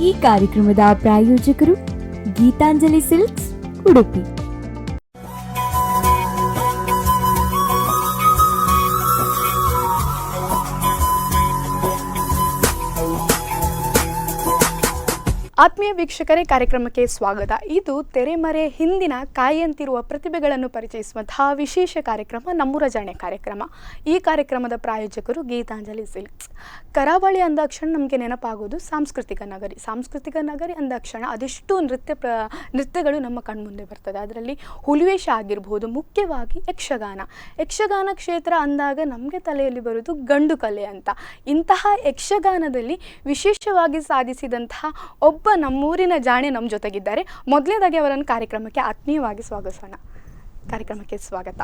ಈ ಕಾರ್ಯಕ್ರಮದ ಪ್ರಾಯೋಜಕರು ಗೀತಾಂಜಲಿ ಸಿಲ್ಕ್ಸ್, ಉಡುಪಿ. ಆತ್ಮೀಯ ವೀಕ್ಷಕರೇ, ಕಾರ್ಯಕ್ರಮಕ್ಕೆ ಸ್ವಾಗತ. ಇದು ತೆರೆಮರೆ ಹಿಂದಿನ ಕಾಯಂತಿರುವ ಪ್ರತಿಭೆಗಳನ್ನು ಪರಿಚಯಿಸುವಂತಹ ವಿಶೇಷ ಕಾರ್ಯಕ್ರಮ ನಮ್ಮೂರ ಜಾಣೆ ಕಾರ್ಯಕ್ರಮ. ಈ ಕಾರ್ಯಕ್ರಮದ ಪ್ರಾಯೋಜಕರು ಗೀತಾಂಜಲಿ ಸಿಲ್ಕ್ಸ್. ಕರಾವಳಿ ಅಂದಾಕ್ಷಣ ನಮಗೆ ನೆನಪಾಗೋದು ಸಾಂಸ್ಕೃತಿಕ ನಗರಿ. ಸಾಂಸ್ಕೃತಿಕ ನಗರಿ ಅಂದಾಕ್ಷಣ ಅದೆಷ್ಟು ನೃತ್ಯಗಳು ನಮ್ಮ ಕಣ್ಮುಂದೆ ಬರ್ತದೆ. ಅದರಲ್ಲಿ ಹುಲಿವೇಷ ಆಗಿರ್ಬೋದು, ಮುಖ್ಯವಾಗಿ ಯಕ್ಷಗಾನ. ಯಕ್ಷಗಾನ ಕ್ಷೇತ್ರ ಅಂದಾಗ ನಮಗೆ ತಲೆಯಲ್ಲಿ ಬರೋದು ಗಂಡು ಕಲೆ ಅಂತ. ಇಂತಹ ಯಕ್ಷಗಾನದಲ್ಲಿ ವಿಶೇಷವಾಗಿ ಸಾಧಿಸಿದಂತಹ ಒಬ್ಬ ನಮ್ಮೂರಿನ ಜಾಣೆ ನಮ್ಮ ಜೊತೆಗಿದ್ದಾರೆ. ಮೊದಲನೇದಾಗಿ ಅವರನ್ನು ಕಾರ್ಯಕ್ರಮಕ್ಕೆ ಆತ್ಮೀಯವಾಗಿ ಸ್ವಾಗತಿಸೋಣ. ಕಾರ್ಯಕ್ರಮಕ್ಕೆ ಸ್ವಾಗತ.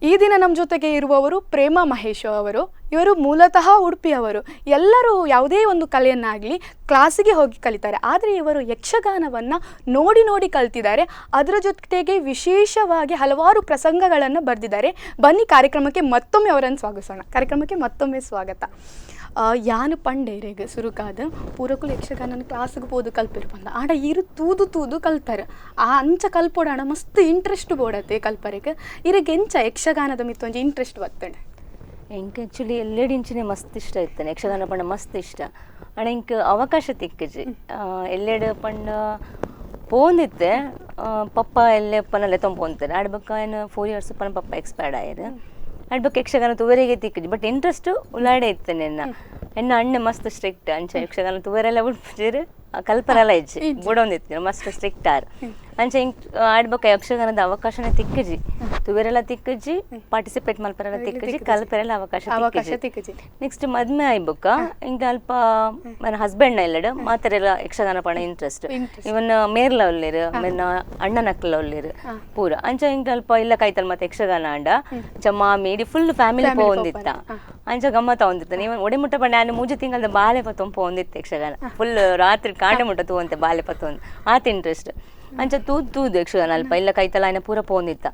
ಈ ದಿನ ನಮ್ಮ ಜೊತೆಗೆ ಇರುವವರು ಪ್ರೇಮ ಮಹೇಶ್ ಅವರು. ಇವರು ಮೂಲತಃ ಉಡುಪಿಯವರು. ಎಲ್ಲರೂ ಯಾವುದೇ ಒಂದು ಕಲೆಯನ್ನಾಗಲಿ ಕ್ಲಾಸಿಗೆ ಹೋಗಿ ಕಲಿತಾರೆ, ಆದರೆ ಇವರು ಯಕ್ಷಗಾನವನ್ನು ನೋಡಿ ನೋಡಿ ಕಲ್ತಿದ್ದಾರೆ. ಅದರ ಜೊತೆಗೆ ವಿಶೇಷವಾಗಿ ಹಲವಾರು ಪ್ರಸಂಗಗಳನ್ನು ಬರೆದಿದ್ದಾರೆ. ಬನ್ನಿ, ಕಾರ್ಯಕ್ರಮಕ್ಕೆ ಮತ್ತೊಮ್ಮೆ ಅವರನ್ನು ಸ್ವಾಗತಿಸೋಣ. ಕಾರ್ಯಕ್ರಮಕ್ಕೆ ಮತ್ತೊಮ್ಮೆ ಸ್ವಾಗತ. ಯಾನು ಪಂಡೇರೆಗ್ ಸುರುಕಾದ ಪೂರಕುಲು ಯಕ್ಷಗಾನನ ಕ್ಲಾಸ್ಗೆ ಪೋದು ಕಲ್ಪಿರು ಪಂದ ಆಂಡ ಇರು ತೂದು ತೂದು ಕಲ್ತಾರೆ. ಆ ಅಂಚ ಕಲ್ಪೋಡಾಣ ಮಸ್ತ್ ಇಂಟ್ರೆಸ್ಟ್ ಬೋಡತ್ತೆ ಕಲ್ಪರೆಗ್. ಇರೆಗ್ ಎಂಚ ಯಕ್ಷಗಾನದ ಮಿತ್ತ್ ಒಂಜಿ ಇಂಟ್ರೆಸ್ಟ್ ಬತ್ತಂಡ್? ಎಂಕ್ ಆ್ಯಕ್ಚುಲಿ ಎಲ್ಲೆಡಿಂಚಿನೆ ಮಸ್ತ್ ಇಷ್ಟ ಇತ್ತನೆ ಯಕ್ಷಗಾನ ಪಂಡ, ಮಸ್ತ್ ಇಷ್ಟ. ಆಂಡ ಎಂಕ್ ಅವಕಾಶ ತಿಕ್ಕಜಿ. ಎಲ್ಲೆಡ್ ಪಂಡ ಪೋಂದಿತ್ತೆ, ಪಪ್ಪ ಎಲ್ಲೆ ಪನ ಲೆತ್ತೊಂದು ಪೋಂತಾರೆ. ಆಡ್ ಬೊಕ್ಕ ಏನು 4 ಇಯರ್ಸ್ ಪನ ಪಪ್ಪ ಎಕ್ಸ್ಪೈರ್ಡ್ ಆಯೆರ್. ಆಡ್ ಬೊಕ್ಕ ಯಕ್ಷಗಾನ ತುವರೆಗೆ ತಿಕ್ಕಜಿ. ಬಟ್ ಇಂಟ್ರೆಸ್ಟ್ ಉಲಾಡೆ ಇತ್ತನೆ. ಎನ್ನ ಎನ್ನ ಅಣ್ಣೆ ಮಸ್ತ್ ಸ್ಟ್ರಿಕ್ಟ್. ಅಂಚ ಯಕ್ಷಗಾನ ತುವರೆಲ್ಲ ಬುಡ್ಪುಜೆರ್, ಕಲ್ಪನೆಲ್ಲ ಇಜ್ಜಿ, ಬುಡೊಂದಿತ್ತು. ಮಸ್ತ್ ಸ್ಟ್ರಿಕ್ಟ್ ಆರ್. ಅಂಚ ಇಂಕ್ ಆಡ್ ಬೊಕ್ಕ ಯಕ್ಷಗಾನದ ಅವಕಾಶನೇ ತಿಕ್ಕಜಿ. ತುವೆರೆಲ್ಲ ತಿಕ್ಕಜಿ, ಪಾರ್ಟಿಸಿಪೇಟ್ ಮಲ್ಪರೆಲ್ಲ ತಿಕ್ಕಜಿ, ಕಲ್ಪರೆಲ್ಲ ಅವಕಾಶ ಅವಕಾಶ ತಿಕ್ಕಜಿ. ನೆಕ್ಸ್ಟ್ ಮದ್ಮೆ ಆಯ್ಬೊಕ್ಕ ಇಂಕ ಅಲ್ಪ ನನ್ನ ಹಸ್ಬೆಂಡ್ ನ ಇಲ್ಲಡ್ ಮಾತೆರೆಲ್ಲ ಯಕ್ಷಗಾನ ಪಂಡ ಇಂಟ್ರೆಸ್ಟ್. Interest. ಇವನ್ ಮೇರ್ಲ ಉಲ್ಲೇರ್, ಮೆನ್ನ ಅಣ್ಣನಕ್ಲ ಉಲ್ಲೇರ್ ಪೂರ. ಅಂಚ ಇಂಕ ಅಲ್ಪ ಇಲ್ಲ ಕೈತಲ್ ಮತ್ತೆ ಯಕ್ಷಗಾನ ಆಂಡ ಅಂಚ ಮಾಮಿ ಇಡೀ full family Family ಪೋವೊಂದಿತ್ತ. ಪೋಪನ. ಅಂಚ ಗಮ್ಮತ್ತ ಒಂದಿತ್ತ. ನೀವು ಒಡೆ ಮುಟ್ಟ ಪಂಡ ನಾನು ಮೂಜಿ ತಿಂಗಳದ ಬಾಲೆ ಪತ್ತೊಂದು ಪೋವೊಂದಿತ್ತು ಯಕ್ಷಗಾನ. ಫುಲ್ ರಾತ್ರಿ ಕಾಂಡೆ ಮುಟ್ಟ ತೂವಂತೆ ಬಾಲೆ ಪತ್ತೊಂದು, ಆತ ಇಂಟ್ರೆಸ್ಟ್. ಅಂಚ ತೂದು ತೂದು ಯಕ್ಷಗಾನ ಅಲ್ಪ ಇಲ್ಲ ಕೈತಲ ಆಯ್ನ ಪೂರ ಪೋವೊಂದಿತ್ತ.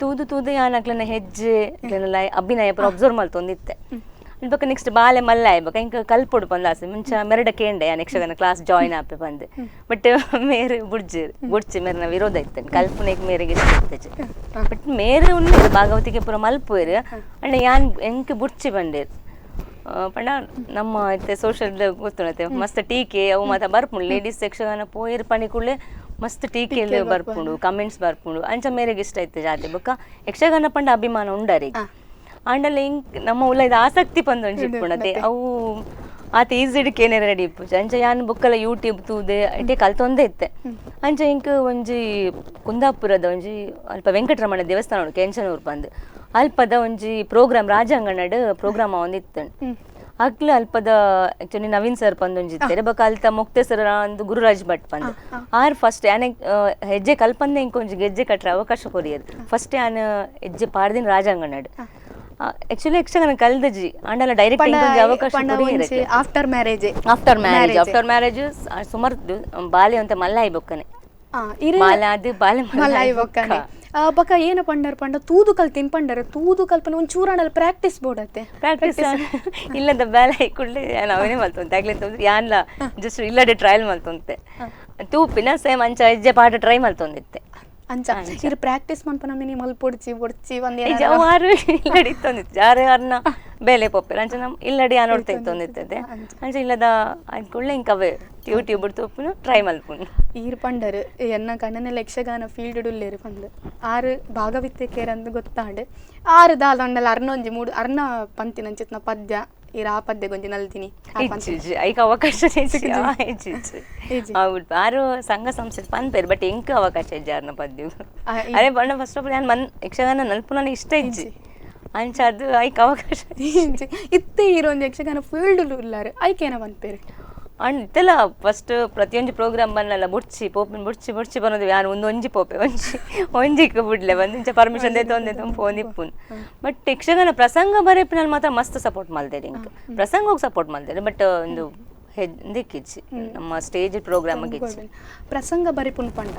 ತೂದು ತೂದು ಯಾನ್ ಅಕ್ಲೆನ ಹೆಜ್ಜೆ, ಅಕ್ಲೆನ ಅಭಿನಯ ಪೂರ ಅಬ್ಸರ್ವ್ ಮಲ್ತೊಂದಿತ್ತೆ. ಬೊಕ್ಕ ನೆಕ್ಸ್ಟ್ ಬಾಲೆ ಮಲ್ಲ ಆಯ್ಬೊಕ್ಕ ಇಂಕ ಕಲ್ಪೊಡು ಪಂದ್ ಆಸೆ. ಮುಂಚ ಮೆರಡ ಕೇಂಡೆ ಯಾನ್ ಯಕ್ಷಗಾನ ಕ್ಲಾಸ್ ಜಾಯಿನ್ ಆಪೆ ಪಂದ್. ಬಟ್ ಮೇರು ಬುಡ್ಜೆರ್, ಬುಡ್ಚಿ. ಮೇರ್ನ ವಿರೋಧ ಇತ್ತೇನೆ ಕಲ್ಪನೆಗ್, ಮೇರೆಗೆ ಇಷ್ಟ ಇತ್ತಜಿ. ಬಟ್ ಮೇರೆ ಉಲ್ಲೇರ್, ಭಾಗವತಿಗೆ ಪೂರ ಮಲ್ಪುವೆರ್. ಅಂಡ ಯಾನ್ ಎಂಕ್ ಬುಡ್ಚಿ ಬಂಡೇರ್ ಪಂಡ ನಮ್ಮ ಇತ್ತೆ ಸೋಷಿಯಲ್ ಗೊತ್ತುಂಡತೆ, ಮಸ್ತ್ ಟೀಕೆ ಅವು ಮಾತ ಬರ್ಪುಂಡು. ಲೇಡೀಸ್ ಯಕ್ಷಗಾನ ಪೋಯೆರ್ ಪನಿ ಕೂಡ್ಲೆ ಮಸ್ತ್ ಟೀಕೆ ಬರ್ಪುಂಡು, ಕಮೆಂಟ್ಸ್ ಬರ್ಪುಂಡು. ಅಂಚ ಮೇರೆಗೆ ಇಷ್ಟ ಇತ್ತು ಜಾತಿ. ಬೊಕ್ಕ ಯಕ್ಷಗಾನ ಪಂಡ ಅಭಿಮಾನ ಉಂಡರಿಗೆ. ಆಂಡಲ ಇಂಕ್ ನಮ್ಮ ಉಲೈದ ಆಸಕ್ತಿ ಪಂದ್ ಒಂಜಿ ಇಪ್ಪುಂಡತೆ, ಅವು ಆತ ಈಸಿಡ್ ಕೇನೆ ರೆಡಿ ಇಪ್ಪುಜಿ. ಅಂಚ ಯಾನ್ ಬೊಕ್ಕಲ ಯೂಟ್ಯೂಬ್ ತೂದೆ ಇಟೆ ಕಲ್ತೊಂದೇ ಇತ್ತೆ. ಅಂಚ ಇಂಕ್ ಒಂಜಿ ಕುಂದಾಪುರದ ಒಂಜಿ ಅಲ್ಪ ವೆಂಕಟರಮಣ ದೇವಸ್ಥಾನ ಉಂಡು, ಕೆಂಚನೂರು ಪಂದ್, ಅಲ್ಪದ ಒಂಜಿ ಪ್ರೋಗ್ರಾಮ್, ರಾಜಾಂಗಣಡ್ ಪ್ರೋಗ್ರಾಮ್ ಒಂದಿತ್ತು. ಅಕ್ಲು ಅಲ್ಪದ ಆಕ್ಚುಲಿ ನವೀನ್ ಸರ್ ಪಂದ್ ಒಂಜಿ ಇತ್ತೆರ್. ಬೊಕ್ಕ ಅಲ್ತ ಮೊಕ್ತೇಸರ ಅಂದ್ ಗುರುರಾಜ್ ಭಟ್ ಪಂದ್ ಆರ್ ಫಸ್ಟ್ ಯಾನ್ ಹೆಜ್ಜೆ ಕಲ್ಪಂದೆ ಇಂಕ್ ಒಂಜಿ ಗೆಜ್ಜೆ ಕಟ್ರೆ ಅವಕಾಶ ಕೊರಿಯೆರ್. ಫಸ್ಟ್ ಯಾನ್ ಹೆಜ್ಜೆ ಪಾಡ್ದಿನ ರಾಜಾಂಗಣಡ್. ಆಕ್ಚುಲಿ ಯಕ್ಷಗಾನ ಕಲ್ದಜಿ, ಆಂಡಲ ಡೈರೆಕ್ಟ್ ಒಂಜಿ ಅವಕಾಶ ಕೊರಿಯೆರ್. After marriage? After marriage. After marriage ಸುಮಾರು ಬಾಲೆ ಅಂತ ಮಲ್ಲ ಆಯ್ಬೊಕ್ಕನೆ. ಬಾಲೆ ಅದು ಬಾಲೆ ಮಲ್ಲ ಮಲ್ಲಾಯಿ ಬೊಕ್ಕನೆ. ಬೊಕ್ಕ ಏನ ಪಂಡರ್ ಪಂಡ ತೂದು ಕಲ್ತಿನ್ ಪಂಡರ್, ತೂದು ಕಲ್ಪನ ಒಂದ್ ಚೂರಾಣಲ್ ಪ್ರಾಕ್ಟೀಸ್ ಬೋಡತ್ತೆ. ಪ್ರಾಕ್ಟೀಸ್ ಇಲ್ಲದ ಬೇಲೆ ಕೂಡಲೇ ನಾವೇನೇ ಮಲ್ತೊಂತೆ. ಆಗ್ಲಿ ಅಂತಂದ್ರೆ ಯಾನ್ಲ ಜಸ್ಟ್ ಇಲ್ಲಡೆ ಟ್ರಯಲ್ ಮಲ್ತೊಂತೆ. ತೂಪಿನ ಸೇಮ್ ಅಂಚ ಹೆಜ್ಜೆ ಪಾಠ ಟ್ರೈ ಮಲ್ತೊಂದಿತ್ತೆ. ಅಂಚ ಇರ್ ಪ್ರಾಕ್ಟೀಸ್ ಮನ್ಪನ ಮಿನಿ ಮಲ್ಪೊಡ್ಚಿ ಬೊಡ್ಚಿ ಒಂದ್ ಈ ಜವಾರು ಇಲ್ಲಡಿ ಇತ್ತೊಂದಿತ್ತು. ಯಾರು ಯಾರನ್ನ ಬೇಲೆ ಪೊಪ್ಪೆರ್ ಅಂಚ ನಮ್ಮ ಇಲ್ಲಡಿ ಯಾನ್ ನೋಡ್ತಾ ಇತ್ತೊಂದಿತ್ತದೆ. ಅಂಚ ಇಲ್ಲದ ಆಯ್ತು ಕೂಡಲೇ ಇಂಕ ಅವೇ ಯೂಟ್ಯೂಬ್ ತೂಪುನು, ಟ್ರೈ ಮಲ್ಪುನು. ಈರ್ ಪಂಡರ್ ಎನ್ನ ಕಣ್ಣನೆಲ್ಲ ಯಕ್ಷಗಾನ ಫೀಲ್ಡ್ ಉಲ್ಲೇರು ಪಂದ್. ಆರು ಭಾಗವಿತ್ಯಕೇರ್ ಅಂದ್ ಗೊತ್ತಾಂಡ್. ಆರು ದಾಲ ಅರ್ನೊಂಜಿ ಮೂಡು ಅರ್ನ ಪಂತಿನಂಚಿತ್ನ ಪದ್ಯ ಈರ್ ಆ ಪದ್ಯಗೊಂಜಿ ನಲ್ದಿನಿ ಆ ಪಂತಿ. ಇಜ್ಜಿ, ಐಕ್ ಅವಕಾಶ ಇಜ್ಜಿ, ಇಜ್ಜಿ. ಇಜ್ಜಿ. ಹೌದು, ಆರು ಸಂಘ ಸಂಸ್ಥೆ ಪನ್ಪೇರು, ಬಟ್ ಎಂಕ್ ಅವಕಾಶ ಇಜ್ಜಿ ಆರ್ನ ಪದ್ಯ. ಅರೆ ಬಣ್ಣ first of all ಯಾನ್ ಮನ್ ಯಕ್ಷಗಾನ ನಲ್ಪುನ ಇಷ್ಟ ಇಜ್ಜಿ. ಅಂಚ ಅದು ಐಕ್ ಅವಕಾಶ. ಇಜ್ಜಿ. ಇತ್ತೆ ಈರೊಂದು ಯಕ್ಷಗಾನ ಫೀಲ್ಡ್ ಉಲ್ಲಾರು, ಐಕೇನ ಪನ್ಪೇರು? ಅಂಡ್ ಇತ್ತೆಲ್ಲ ಫಸ್ಟ್ ಪ್ರತಿಯೊಂಜಿ ಪ್ರೋಗ್ರಾಮ್ ಬನ್ನಲ್ಲ ಬುಡ್ಚಿ ಪೋಪಿನ ಬುಡ್ಚಿ ಬುಡ್ಚಿ ಬನ್ನೋದು. ಯಾನ್ ಒಂದು ಒಂಜಿ ಪೋಪೆ, ಒಂಜಿ ಒಂಜಿಕ್ ಬುಡ್ಲೆ ಬಂದು ಇಂಚ ಪರ್ಮಿಷನ್ ದೇತೊಂದೆ ಫೋನ್ ಇಪ್ಪುನ್. ಬಟ್ ಯಕ್ಷಗಾನ ಪ್ರಸಂಗ ಬರೆಪಿನಲ್ಲಿ ಮಾತ್ರ ಮಸ್ತ್ ಸಪೋರ್ಟ್ ಮಲ್ದೇರ್. ಇಂಕ್ ಪ್ರಸಂಗಕ್ಕೆ ಸಪೋರ್ಟ್ ಮಲ್ದೇರ್. ಬಟ್ ಒಂದು ದಿಕ್ಕಿಜ್ಜಿ ನಮ್ಮ ಸ್ಟೇಜ್ ಪ್ರೋಗ್ರಾಮ್ ಪ್ರಸಂಗ ಬರಿಪುನ್ ಪಂಡ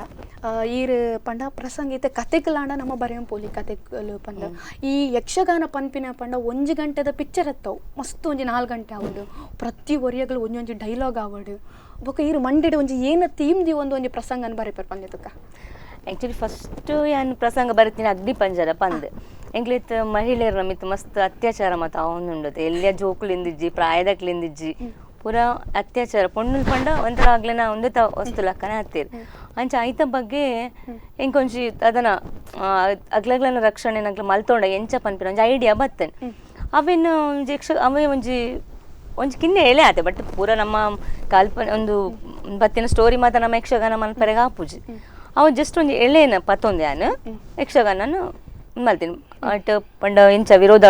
ಈರ್ ಪಂಡ ಪ್ರಸಂಗ ಇತ್ತೆ ಕತೆಕುಲಾಂಡ ನಮ್ಮ ಬರೆಯಂ ಪೋಲಿ ಕತೆಕುಲು ಪಂಡ ಈ ಯಕ್ಷಗಾನ ಪನ್ಪಿನ ಪಂಡ 1 ಗಂಟೆದ ಪಿಕ್ಚರ್ ಎತ್ತವು ಮಸ್ತ್ ಒಂಜಿ 4 ಗಂಟೆ ಆವಡು ಪ್ರತಿ ಒರಿಯಗಳು ಒಂಜೊಂಜಿ ಡೈಲಾಗ್ ಆವಡು ಬೊಕ ಈರ್ ಮಂಡೆಡ್ ಒಂಜಿ ಏನ ಥೀಮ್ the ಒಂದು ಒಂಜಿ ಪ್ರಸಂಗನ ಬರೆಪರ್ ಪಂಡೆತಕ್ಕ. ಆ್ಯಕ್ಚುಲಿ ಫಸ್ಟ್ ಯಾನ್ ಪ್ರಸಂಗ ಬರೀತೀನಿ ಅಗ್ನಿ ಪಂಜರ ಪಂದ್ ಎಂಕ್ಲಿತ್ ಮಹಿಳೆಯರ ನಮಿತ್ ಮಸ್ತ್ ಅತ್ಯಾಚಾರ ಮತ್ತ ಅವನುಂಡತೆ ಎಲ್ಲಿಯ ಜೋಕುಲಿಂದಿಜ್ಜಿ ಪ್ರಾಯದಕ್ಲಿಂದಿಜ್ಜಿ ಪೂರ ಅತ್ಯಾಚಾರ ಪೊಣ್ಣುಲ್ ಪಂಡ ಒಂಥರ ಆಗ್ಲೆನ ಒಂದೇ ತ ವಸ್ತು ಲಕ್ಕನ ಹತ್ತೀರಿ ಅಂಚ ಐತ ಬಗ್ಗೆ ಎಂಕೊಂಜಿ ಅದನ್ನ ಅಗ್ಲಗ್ಲನ ರಕ್ಷಣೆ ನಗ್ಲ ಮಲ್ತೊಂಡ ಎಂಚ ಪನ್ಪಿನ ಒಂಜಿ ಐಡಿಯಾ ಬತ್ತೇನೆ ಅವೇನು ಒಂಜಿ ಯಕ್ಷ ಅವೇ ಒಂಜಿ ಒಂಜಿ ಕಿನ್ನೆ ಎಳೆ ಆತೆ ಬಟ್ ಪೂರ ನಮ್ಮ ಕಲ್ಪನೆ ಒಂದು ಬತ್ತಿನ ಸ್ಟೋರಿ ಮಾತ್ರ ನಮ್ಮ ಯಕ್ಷಗಾನ ಮಲ್ಪರೆಗೆ ಆಪುಜಿ ಅವು ಜಸ್ಟ್ ಒಂಜಿ ಎಳೆನ ಪತ್ತೊಂದು ಯಾನ್ ಯಕ್ಷಗಾನನು ಮಲ್ತೀನಿ ಅಟ್ ಪಂಡ ಎಂಚ ವಿರೋಧ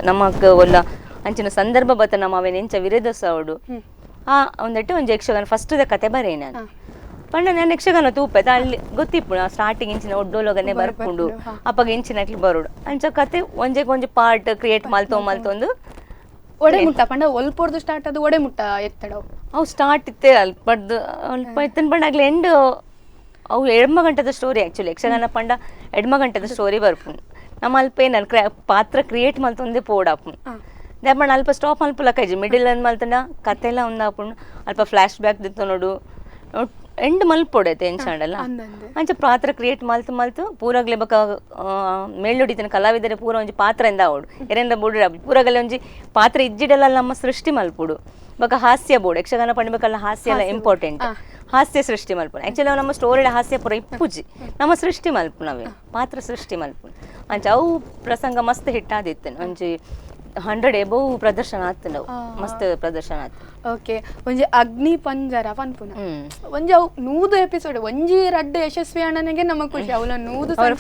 ನಮ್ಮ ಒಲ್ಲ ಅಂಚಿನ ಸಂದರ್ಭ ಬತ್ತ ನಮ್ಮ ಅವೇನು ಎಂಚ ವಿರೋಧಿಸೋಡು ಆ ಒಂದಟ್ಟು ಒಂಜಿ ಯಕ್ಷಗಾನ ಫಸ್ಟ್ ಕತೆ ಬರೇನೆ ನಾನು ಪಂಡ ನಾನು ಯಕ್ಷಗಾನ ತೂಪೆತ ಅಲ್ಲಿ ಗೊತ್ತಿಪ್ಪು ಸ್ಟಾರ್ಟಿಂಗ್ ಇಂಚಿನ ಒಡ್ಡೋಲೋಗನೆ ಬರ್ಕೊಂಡು ಅಪ್ಪಗ ಇಂಚಿನ ಬರೋಡು ಅಂಚ ಕತೆ ಒಂಜೆಗೆ ಒಂಜಿ ಪಾರ್ಟ್ ಕ್ರಿಯೇಟ್ ಮಲ್ತೊ ಮಲ್ತೊಂದು ಒಡೆ ಮುಟ್ಟ ಪಂಡ ಒಲ್ಪೊರ್ದು ಸ್ಟಾರ್ಟ್ ಅದು ಒಡೆ ಮುಟ್ಟ ಎತ್ತಡವು ಅವು ಸ್ಟಾರ್ಟ್ ಇತ್ತೆ ಅಲ್ಪಡ್ದು ಅಲ್ಪ ಎತ್ತನ ಪಂಡ ಆಗ್ಲಿ ಎಂಡ್ ಅವು ಎಡ್ಮ ಗಂಟೆದ ಸ್ಟೋರಿ ಆ್ಯಕ್ಚುಲಿ ಯಕ್ಷಗಾನ ಪಂಡ ಎಡ್ಮ ಗಂಟೆದ ಸ್ಟೋರಿ ಬರ್ಪುಂಡು ನಮ್ಮ ಅಲ್ಪ ಏನಲ್ಲ ಪಾತ್ರ ಕ್ರಿಯೇಟ್ ಮಲ್ತೊಂದೇ ಪೋಡಾಪುಂಡು ದಾಪಂಡ ಅಲ್ಪ ಸ್ಟಾಪ್ ಮಲ್ಪುಲಕ್ಕ ಮಿಡಿಲ್ ಅಂದ್ ಮಲ್ತಂಡ ಕತೆ ಎಲ್ಲ ಒಂದಾಪುಂಡು ಅಲ್ಪ ಫ್ಲ್ಯಾಶ್ ಬ್ಯಾಕ್ ದಿತ್ತು ನೋಡು ಎಂಡ್ ಮಲ್ಪೊಡೈತೆ ಎಂಚಾಂಡಲ್ಲ ಅಂಚ ಪಾತ್ರ ಕ್ರಿಯೇಟ್ ಮಲ್ತು ಮಲ್ತು ಪೂರಾಗ್ಲೆ ಬೊಕ ಮೇಳುಡಿತನ ಕಲಾವಿದರೆ ಪೂರ ಒಂಜಿ ಪಾತ್ರ ಎಂದ ಅವಡು ಎರೆಂದ ಬೋಡು ಪೂರಾಗಲೆ ಒಂಜಿ ಪಾತ್ರ ಇಜ್ಜಿಡಲ್ಲ ನಮ್ಮ ಸೃಷ್ಟಿ ಮಲ್ಪುಡು ಬೊಕ ಹಾಸ್ಯ ಬೋಡು ಯಕ್ಷಗಾನ ಪಂಡಬೇಕಲ್ಲ ಹಾಸ್ಯ ಎಲ್ಲ ಇಂಪಾರ್ಟೆಂಟ್ ಹಾಸ್ಯ ಸೃಷ್ಟಿ ಮಲ್ಪುಡು ಆ್ಯಕ್ಚುಲಿ ನಮ್ಮ ಸ್ಟೋರಿ ಹಾಸ್ಯ ಪೂರ ಇಪ್ಪುಜಿ ನಮ್ಮ ಸೃಷ್ಟಿ ಮಲ್ಪುನವೇ ಪಾತ್ರ ಸೃಷ್ಟಿ ಮಲ್ಪುಡು ಅಂಚ ಅವು ಪ್ರಸಂಗ ಮಸ್ತ್ ಹಿಟ್ ಆದಿತ್ತು ಒಂಜಿ 100 ಎಬೋ ಪ್ರದರ್ಶನ ಆತು ಮಸ್ತ್ ಪ್ರದರ್ಶನ ಆತು. ಓಕೆ ಒಂಜಿ ಅಗ್ನಿ ಪಂಜರ ಪನ್ಪುನ ಒಂಜಿ ಅವು 100 ಎಪಿಸೋಡ್ ಒಂಜಿ ರಡ್ಡು ಯಶಸ್ವಿ ಅಣ್ಣನಿಗೆ ನಮ್ಮ ಖುಷಿ ಅವಳ 100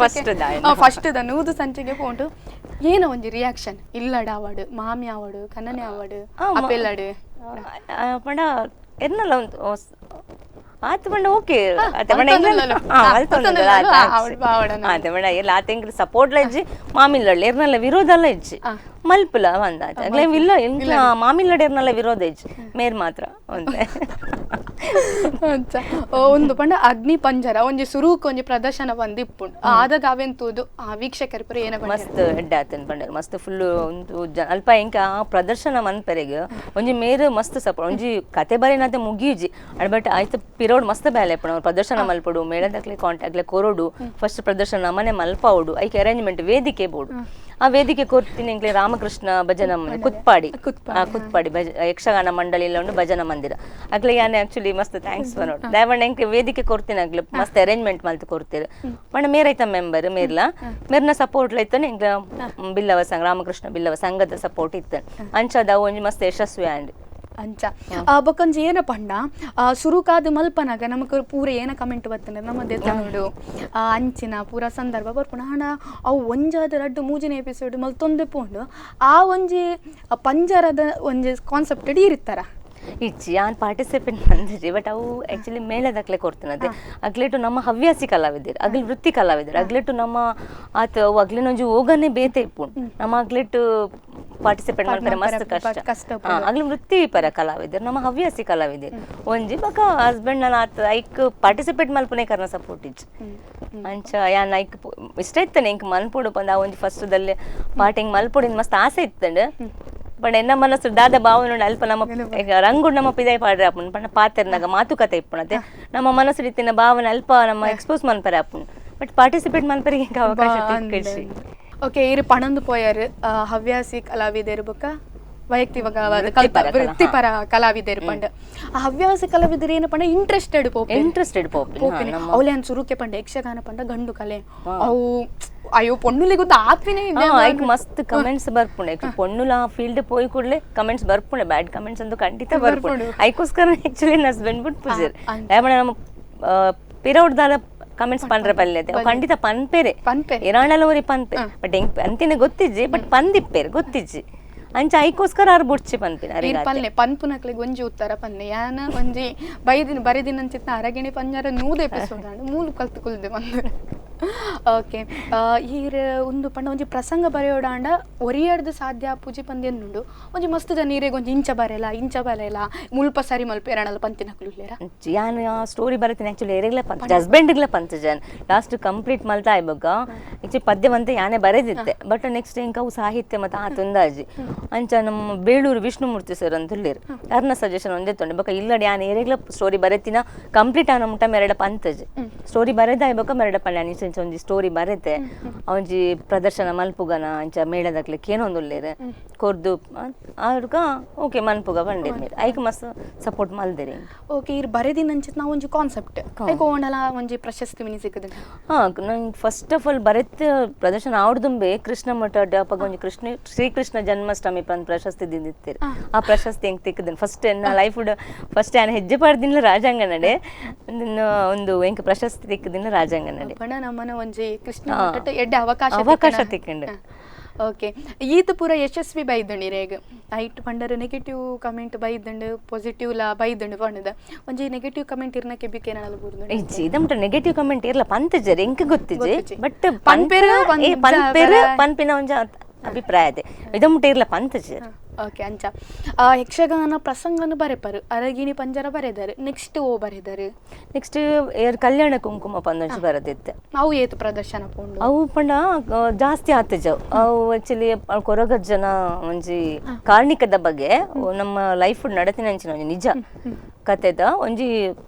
ಫಸ್ಟ್ the 100 ಸಂಚಿಗೆ ಪೋಂಟು ಏನೋ ಒಂಜಿ ರಿಯಾಕ್ಷನ್ ಇಲ್ಲಡ ಅವಾಡು ಮಾಮಿ ಅವಾಡು ಕನ್ನನೆ ಅವಾಡು ಅಪೆಲ್ಲಡು ಪಂಡ ಎನ್ನಲ್ಲ ಒಂದು ಆತು ಪಂಡ ಓಕೆ ಎಲ್ಲ ಆತ ಸಪೋರ್ಟ್ ಇಜ್ಜಿ ಮಾಮಿಲ್ಲಡ್ಲ ಎರ್ನಲ್ಲ ವಿರೋಧ ಅಲ್ಲ ಇಜ್ಜಿ ಮಲ್ಪುಲ ಒಂದಾತ ಅಗ್ಲೇ ಇಲ್ಲ ಇಲ್ಲ ಮಾಮಿಲ್ಲಡ ಎರ್ನಲ್ಲ ವಿರೋಧ ಇಜ್ಜಿ ಮೇರ್ ಮಾತ್ರ ಒಂದೇ ಒಂದು ಪಂಡ ಅಗ್ನಿ ಪಂಜರ ಒಂಜಿ ಸುರುಕ್ ಒಂಜಿ ಪ್ರದರ್ಶನ ಬಂದು ಇಪ್ಪುಂಡು ಆದಾಗ ಅವೆಂತೂದು ಆ ವೀಕ್ಷಕರ ಪುರ ಏನ ಮಸ್ತ್ ಎಡ್ಡೆ ಆತನ್ ಪಂಡರ್ ಮಸ್ತ್ ಫುಲ್ ಒಂದು ಅಲ್ಪ ಇಂಕ ಆ ಪ್ರದರ್ಶನ ಮನ್ಪೆರೆಗ್ ಒಂಜಿ ಮೇರ್ ಮಸ್ತ್ ಸಪೋರ್ಟ್ ಒಂಜಿ ಕತೆ ಬರೇನಾತೆ ಮುಗಿಯುಜಿ ಬಟ್ ಆಯ್ತು ಪಿರೋಡ್ ಮಸ್ತ್ ಬೇಲೆ ಪಣ ಪ್ರದರ್ಶನ ಮಲ್ಪಡು ಮೇಳದಕ್ಲೆ ಕಾಂಟ್ಯಾಕ್ಟ್ ಕೊರೋಡು ಫಸ್ಟ್ ಪ್ರದರ್ಶನ ನಮ್ಮನೆ ಮಲ್ಪಾವಡು ಐಕೆ ಅರೇಂಜ್ಮೆಂಟ್ ವೇದಿಕೆ ಬೋಡು ಆ ವೇದಿಕೆ ಕೊರ್ತೀನಿ ಎಂಕ್ಲೆ ರಾಮಕೃಷ್ಣ ಭಜನಾ ಕುತ್ಪಾಡಿ ಕುತ್ಪಾಡಿ ಯಕ್ಷಗಾನ ಮಂಡಳಿ ಇಲ್ಲ ಉಂಟು ಭಜನಾ ಮಂದಿರ ಅಗ್ಲೆ ಯಾನೆ ಆಕ್ಚುಲಿ ಮಸ್ತ್ thanks ಬನ್ನೋಡು ದಾವಣ್ಣ ಎಂಕ್ಲೆ ವೇದಿಕೆ ಕೊರ್ತೀನಿ ಅಗ್ಲೆ ಮಸ್ತ್ ಅರೇಂಜ್ಮೆಂಟ್ ಮಲ್ತು ಕೊರ್ತೀರಿ ಪಂಡ ಮೇರೈತ ಮೆಂಬರ್ ಮೇರ್ಲ ಮೇರ್ನ ಸಪೋರ್ಟ್ ಲೈತಾನೆ ಎಂಕ್ಲ ಬಿಲ್ಲವ ಸಂಘ ರಾಮಕೃಷ್ಣ ಬಿಲ್ಲವ ಸಂಘದ ಸಪೋರ್ಟ್ ಇತ್ತು ಅಂಚದ ಒಂಜಿ ಮಸ್ತ್ ಯಶಸ್ವಿ ಆಂಡ್ ಅಂಚ ಬೊಕೊಂಜಿ ಏನ ಪಂಡ ಸುರುಕಾದ ಮಲ್ಪನಾಗ ನಮಕ್ ಪೂರ ಏನ ಕಮೆಂಟ್ ಬರ್ತದೆ ನಮ್ಮ ನೋಡು ಅಂಚಿನ ಪೂರ ಸಂದರ್ಭ ಬರ್ಪುಂಡು ಆಂಡ ಅವು ಒಂಜಾದ ರಡ್ಡು ಮೂಜಿನ ಎಪಿಸೋಡ್ ಮಲ್ತೊಂದೆ ಪೋಂಡು ಆ ಒಂಜಿ ಪಂಜರದ ಒಂಜಿ ಕಾನ್ಸೆಪ್ಟ್ ಇರ್ತಾರ ಇಜ್ಜಿ ಯಾನ್ ಪಾರ್ಟಿಸಿಪೇಟ್ ಬಂದಿಜಿ ಬಟ್ ಅವು ಆ್ಯಕ್ಚುಲಿ ಮೇಳದಕ್ಲೆ ಕೊಡ್ತೀನತೆ ಅಗ್ಲೇಟು ನಮ್ಮ ಹವ್ಯಾಸಿ ಕಲಾವಿದರು ಅಗ್ಲಿ ವೃತ್ತಿ ಕಲಾವಿದರು ಅಗ್ಲೇಟು ನಮ್ಮ ಆತ ಅವು ಅಗ್ಲಿನೊಂಜಿ ಹೋಗನೆ ಬೇತೆ ಇಪ್ಪುಂಡು ನಮ್ಮ ಅಗ್ಲೇಟು ಪಾರ್ಟಿಸಿಪೇಟ್ ಮಾಡ್ತಾರೆ ಮಸ್ತ್ ಕಷ್ಟ ಅಗ್ಲಿ ವೃತ್ತಿಪರ ಕಲಾವಿದರು ನಮ್ಮ ಹವ್ಯಾಸಿ ಕಲಾವಿದರು ಒಂಜಿ ಬೊಕ ಹಸ್ಬೆಂಡ್ ನಾನು ಆತ ಐಕ್ ಪಾರ್ಟಿಸಿಪೇಟ್ ಮಲ್ಪುನೆ ಕರ್ನ ಸಪೋರ್ಟ್ ಇಜ್ಜಿ ಅಂಚ ಯಾನ್ ಐಕ್ ಇಷ್ಟ ಇತ್ತಾನೆ ಇಂಕ್ ಮಲ್ಪೊಡು ಪಂದ ಆ ಒಂಜಿ ಫಸ್ಟ್ದಲ್ಲಿ ಪಾರ್ಟಿಂಗ್ ಮಲ್ಪೊಡಿನ ಮಸ್ತ್ ಆಸೆ ಇತ್ತಂಡು ಪಂಡ ಎನ್ನ ಮನಸ್ಸು ದಾದ ಭಾವನೆ ಅಲ್ಪ ನಮ್ಮ ರಂಗು ನಮ್ಮ ಪಿದಾಯಿ ಪಾಡ್ರೆ ಆಪುಂಡು ಪಂಡ ಪಾತೆರ್ನಾಗ ಮಾತುಕತೆ ಇಪ್ಪುಣತೆ ನಮ್ಮ ಮನಸ್ಸು ರೀತಿನ ಭಾವನೆ ಅಲ್ಪ ನಮ್ಮ ಎಕ್ಸ್ಪೋಸ್ ಮನ್ಪರೆ ಆಪುಂಡು ಬಟ್ ಪಾರ್ಟಿಸಿಪೇಟ್ ಮನ್ಪರಿಗೆ ಅವಕಾಶ ತಿಕ್ಕಿ. ಓಕೆ ಇರು ಪಣಂದು ಪೋಯರ್ ಹವ್ಯಾಸಿ ಕಲಾವಿದರು ಬೊಕ್ಕ ವೈಯಕ್ತಿಕ ವೃತ್ತಿಪರ ಕಲಾವಿದರು ಪಂಡ ಆ ಹವ್ಯಾಸ ಕಲಾವಿದರು ಏನು ಪಂಡ ಇಂಟ್ರೆಸ್ಟೆಡ್ ಇಂಟ್ರೆಸ್ಟೆಡ್ ಪೋಪಿನ ಅವಳೆ ಅನ್ ಸುರುಕೆ ಪಂಡ ಯಕ್ಷಗಾನ ಪಂಡ ಗಂಡು ಕಲೆ ಅವು ಅಯ್ಯೋ ಪೊಣ್ಣುಲಿ ಗೊತ್ತ ಆತ್ವಿನೇ ಐಕ್ ಮಸ್ತ್ ಕಮೆಂಟ್ಸ್ ಬರ್ಪುಂಡು ಪೊಣ್ಣುಲ ಫೀಲ್ಡ್ ಪೋಯಿ ಕೂಡಲೇ ಕಮೆಂಟ್ಸ್ ಬರ್ಪುಂಡೆ ಬ್ಯಾಡ್ ಕಮೆಂಟ್ಸ್ ಅಂತೂ ಖಂಡಿತ ಬರ್ಪುಂಡು ಐಕೋಸ್ಕರ ಆಕ್ಚುಲಿ ನನ್ನ ಹಸ್ಬೆಂಡ್ ಬಿಟ್ಟು ಪೂಜಾರಿ ನಮ್ಮ ಪಿರೌಡ್ದಾಲ ಕಮೆಂಟ್ಸ್ ಪಂಡ್ರೆ ಪಲ್ಲೆ ಖಂಡಿತ ಪನ್ಪೇರೆ ಇರಾಣಲ ಊರಿ ಪನ್ಪೆ ಬಟ್ ಎಂಕ್ ಅಂತಿನ ಗೊತ್ತಿಜ್ಜಿ ಬಟ್ ಪಂದಿಪ್ಪೇರು ಗೊತ್ತಿಜ್ಜಿ ಅಂಚ ಐಕೋಸ್ಕರ ಆರು ಬುಡ್ಚಿ ಪನ್ಪಿನ ಪಲ್ಲೆ ಪನ್ಪುನಕ್ಲೆಗ್ ಒಂಜಿ ಉತ್ತರ ಪನ್ನೆ ಯಾನ ಒಂಜಿ ಬೈದಿನ ಬರೆದಿನ ಅಂಚಿತ್ನ ಅರಗಿಣಿ ಪಂಜಾರ 100 ಎಪಿಸೋಡ್ ಆಂಡ್ ಮೂಲು ಕಲ್ತು ಕುಲ್ದೆ ಬಂದು. Okay, ಈರ್ ಒಂದು ಪಂಡ ಒಂಜಿ ಪ್ರಸಂಗ ಬರೆಯೋಡಾಂಡ ಒರಿಯಡ್ದು ಸಾಧ್ಯ ಪೂಜೆ ಪಂದೇನುಂಡು ಒಂಜಿ ಮಸ್ತ್ ಜನ ನೀರಿಗೆ ಒಂಜಿ ಇಂಚ ಬರೆಯಲ್ಲ ಇಂಚ ಬರೆಯಲ್ಲ ಮುಲ್ಪ ಸರಿ ಮಲ್ಪ ಎರಡಲ್ಲ ಪಂತಿನಕುಲು ಇಲ್ಲೇರ. ಯಾನ್ ಆ ಸ್ಟೋರಿ ಬರತೀನಿ ಆ್ಯಕ್ಚುಲಿ ಎರೆಗ್ಲ ಪಂತ ಹಸ್ಬೆಂಡ್ಗ್ಲ ಪಂತ ಜನ್ ಲಾಸ್ಟ್ ಕಂಪ್ಲೀಟ್ ಮಲ್ತಾ ಇಬ್ಬಗ ಆ್ಯಕ್ಚುಲಿ ಪದ್ಯವಂತ ಯಾನೇ ಬರೆದಿತ್ತೆ. ಬಟ್ ನೆಕ್ಸ್ಟ್ ಇಂಕ ಅವು ಸಾಹಿತ್ಯ ಮತ್ತು ಆತೊಂದಾಜಿ ಅಂಚ ನಮ್ಮ ಬೇಳೂರು ವಿಷ್ಣುಮೂರ್ತಿ ಸರ್ ಅಂತ ಉಳ್ಳೇರು ಅರ್ನ ಸಜೆಷನ್ ಒಂದೇ ತೊಂಡೆ ಬೊಕ ಇಲ್ಲಡಿ ಯಾನ್ ಏರೆಗ್ಲ ಸ್ಟೋರಿ ಬರೆತಿನ ಕಂಪ್ಲೀಟ್ ಆನ ಮುಟ್ಟ ಮೆರಡ ಪಂತಜ್ ಸ್ಟೋರಿ ಬರೆದ ಬೊಕ ಮೆರಡ ಪಂಡ ಇಂಚ ಒಂಜಿ ಸ್ಟೋರಿ ಬರೆತೆ ಒಂಜಿ ಪ್ರದರ್ಶನ ಮಲ್ಪುಗನ ಅಂಚ ಮೇಳದಕ್ಲೆ ಏನೊಂದು ಉಳ್ಳೇರು ಕೊರ್ದು ಆರ್ಗ ಓಕೆ ಮನ್ಪುಗ ಬಂದಿರ್ ಮೇರ್ ಐಕ್ ಮಸ್ತ್ ಸಪೋರ್ಟ್ ಮಲ್ದಿರಿ. ಓಕೆ, ಇರ್ ಬರೆದಿನ ಅಂಚಿತ್ ನಾವು ಒಂಜಿ ಕಾನ್ಸೆಪ್ಟ್ ಐಕ್ ಓಣಲ ಒಂಜಿ ಪ್ರಶಸ್ತಿ ಮಿನಿ ಸಿಕ್ಕದ. ಹಾ, ನಂಗೆ first of all ಬರೆತ್ ಪ್ರದರ್ಶನ ಆವಡ್ದುಂಬೆ ಕೃಷ್ಣ ಮಠ ಅಪ್ಪಗ ಒಂಜಿ ಕೃಷ್ಣ ಶ್ರೀಕೃಷ್ಣ ಜನ್ಮಾಷ್ಟಮಿ ಪ್ರಶಸ್ತಿ ದಿಂದಿತ್ತೀರಿ. ಆ ಪ್ರಶಸ್ತಿ ಹೆಂಗೆ ತಿಕ್ಕದನ್ ಫಸ್ಟ್ ನನ್ನ ಲೈಫ್ ಫಸ್ಟ್ ನಾನು ಹೆಜ್ಜೆ ಪಾಡ್ದಿಲ್ಲ ರಾಜಾಂಗನಡೆ ಒಂದು ಎಂಕ್ ಪ್ರಶಸ್ತಿ ತಿಕ್ಕದಿಲ್ಲ ರಾಜಾಂಗನಡೆ ಪಂಡ ನಮ್ಮನ ಒಂಜಿ ಕೃಷ್ಣ ಮಠಟ್ ಎಡ್ಡೆ ಅವಕಾಶ ಅವಕಾಶ ತಿಕ್ಕಂಡು. ಓಕೆ, ಈತ ಪೂರ ಯಶಸ್ವಿ ಬೈದಂಡು ಇರೇಗ್ ಐಟ್ ಪಂಡರ್ ನೆಗೆಟಿವ್ ಕಮೆಂಟ್ ಬೈದಂಡು ಪಾಸಿಟಿವ್ ಲಾ ಬೈದಂಡು ಪಂಡದ ಒಂಜಿ ನೆಗೆಟಿವ್ ಕಮೆಂಟ್ ಇರ್ನ ಕೆಬಿಕೆ ಏನಾದ್ರು ಬೂರ್ದುಂಡು. ಇಜ್ಜಿ ಇದಮ್ಟ ನೆಗೆಟಿವ್ ಕಮೆಂಟ್ ಇರ್ಲ ಪಂತಜರ್ ಎಂಕ್ ಗೊತ್ತಿಜ್ಜಿ ಬಟ್ ಪನ್ಪೆರ್ ಪನ್ಪೆರ್ ಪನ್ಪಿನ ಒಂಜಿ ಅಭಿಪ್ರಾಯ ಅದೇ ಇದಮ್ಟ ಇರ್ಲ ಪಂತಜರ್. ಓಕೆ, ಅಂಚ ಯಕ್ಷಗಾನ ಪ್ರಸಂಗನ ಬರೆಪರು ಅರಗಿಣಿ ಪಂಜರ ಬರೆದಾರೆ ನೆಕ್ಸ್ಟ್ ಓ ಬರೆದಾರೆ ನೆಕ್ಸ್ಟ್ ಏರ್ ಕಲ್ಯಾಣ ಕುಂಕುಮ ಪಂದೊಂಜಿ ಬರದಿತ್ತೆ. ಅವು ಏತು ಪ್ರದರ್ಶನ ಪೋಂಡು ಅವು ಪಂಡ ಜಾಸ್ತಿ ಆತಜವು ಅವು ಆಕ್ಚುಲಿ ಕೊರಗಜ್ಜನ ಒಂಜಿ ಕಾರ್ಣಿಕದ ಬಗ್ಗೆ ನಮ್ಮ ಲೈಫ್ ನಡತಿನ ಅಂಚಿನ ಒಂಜಿ ನಿಜ ಕತೆದ ಒಂಜಿ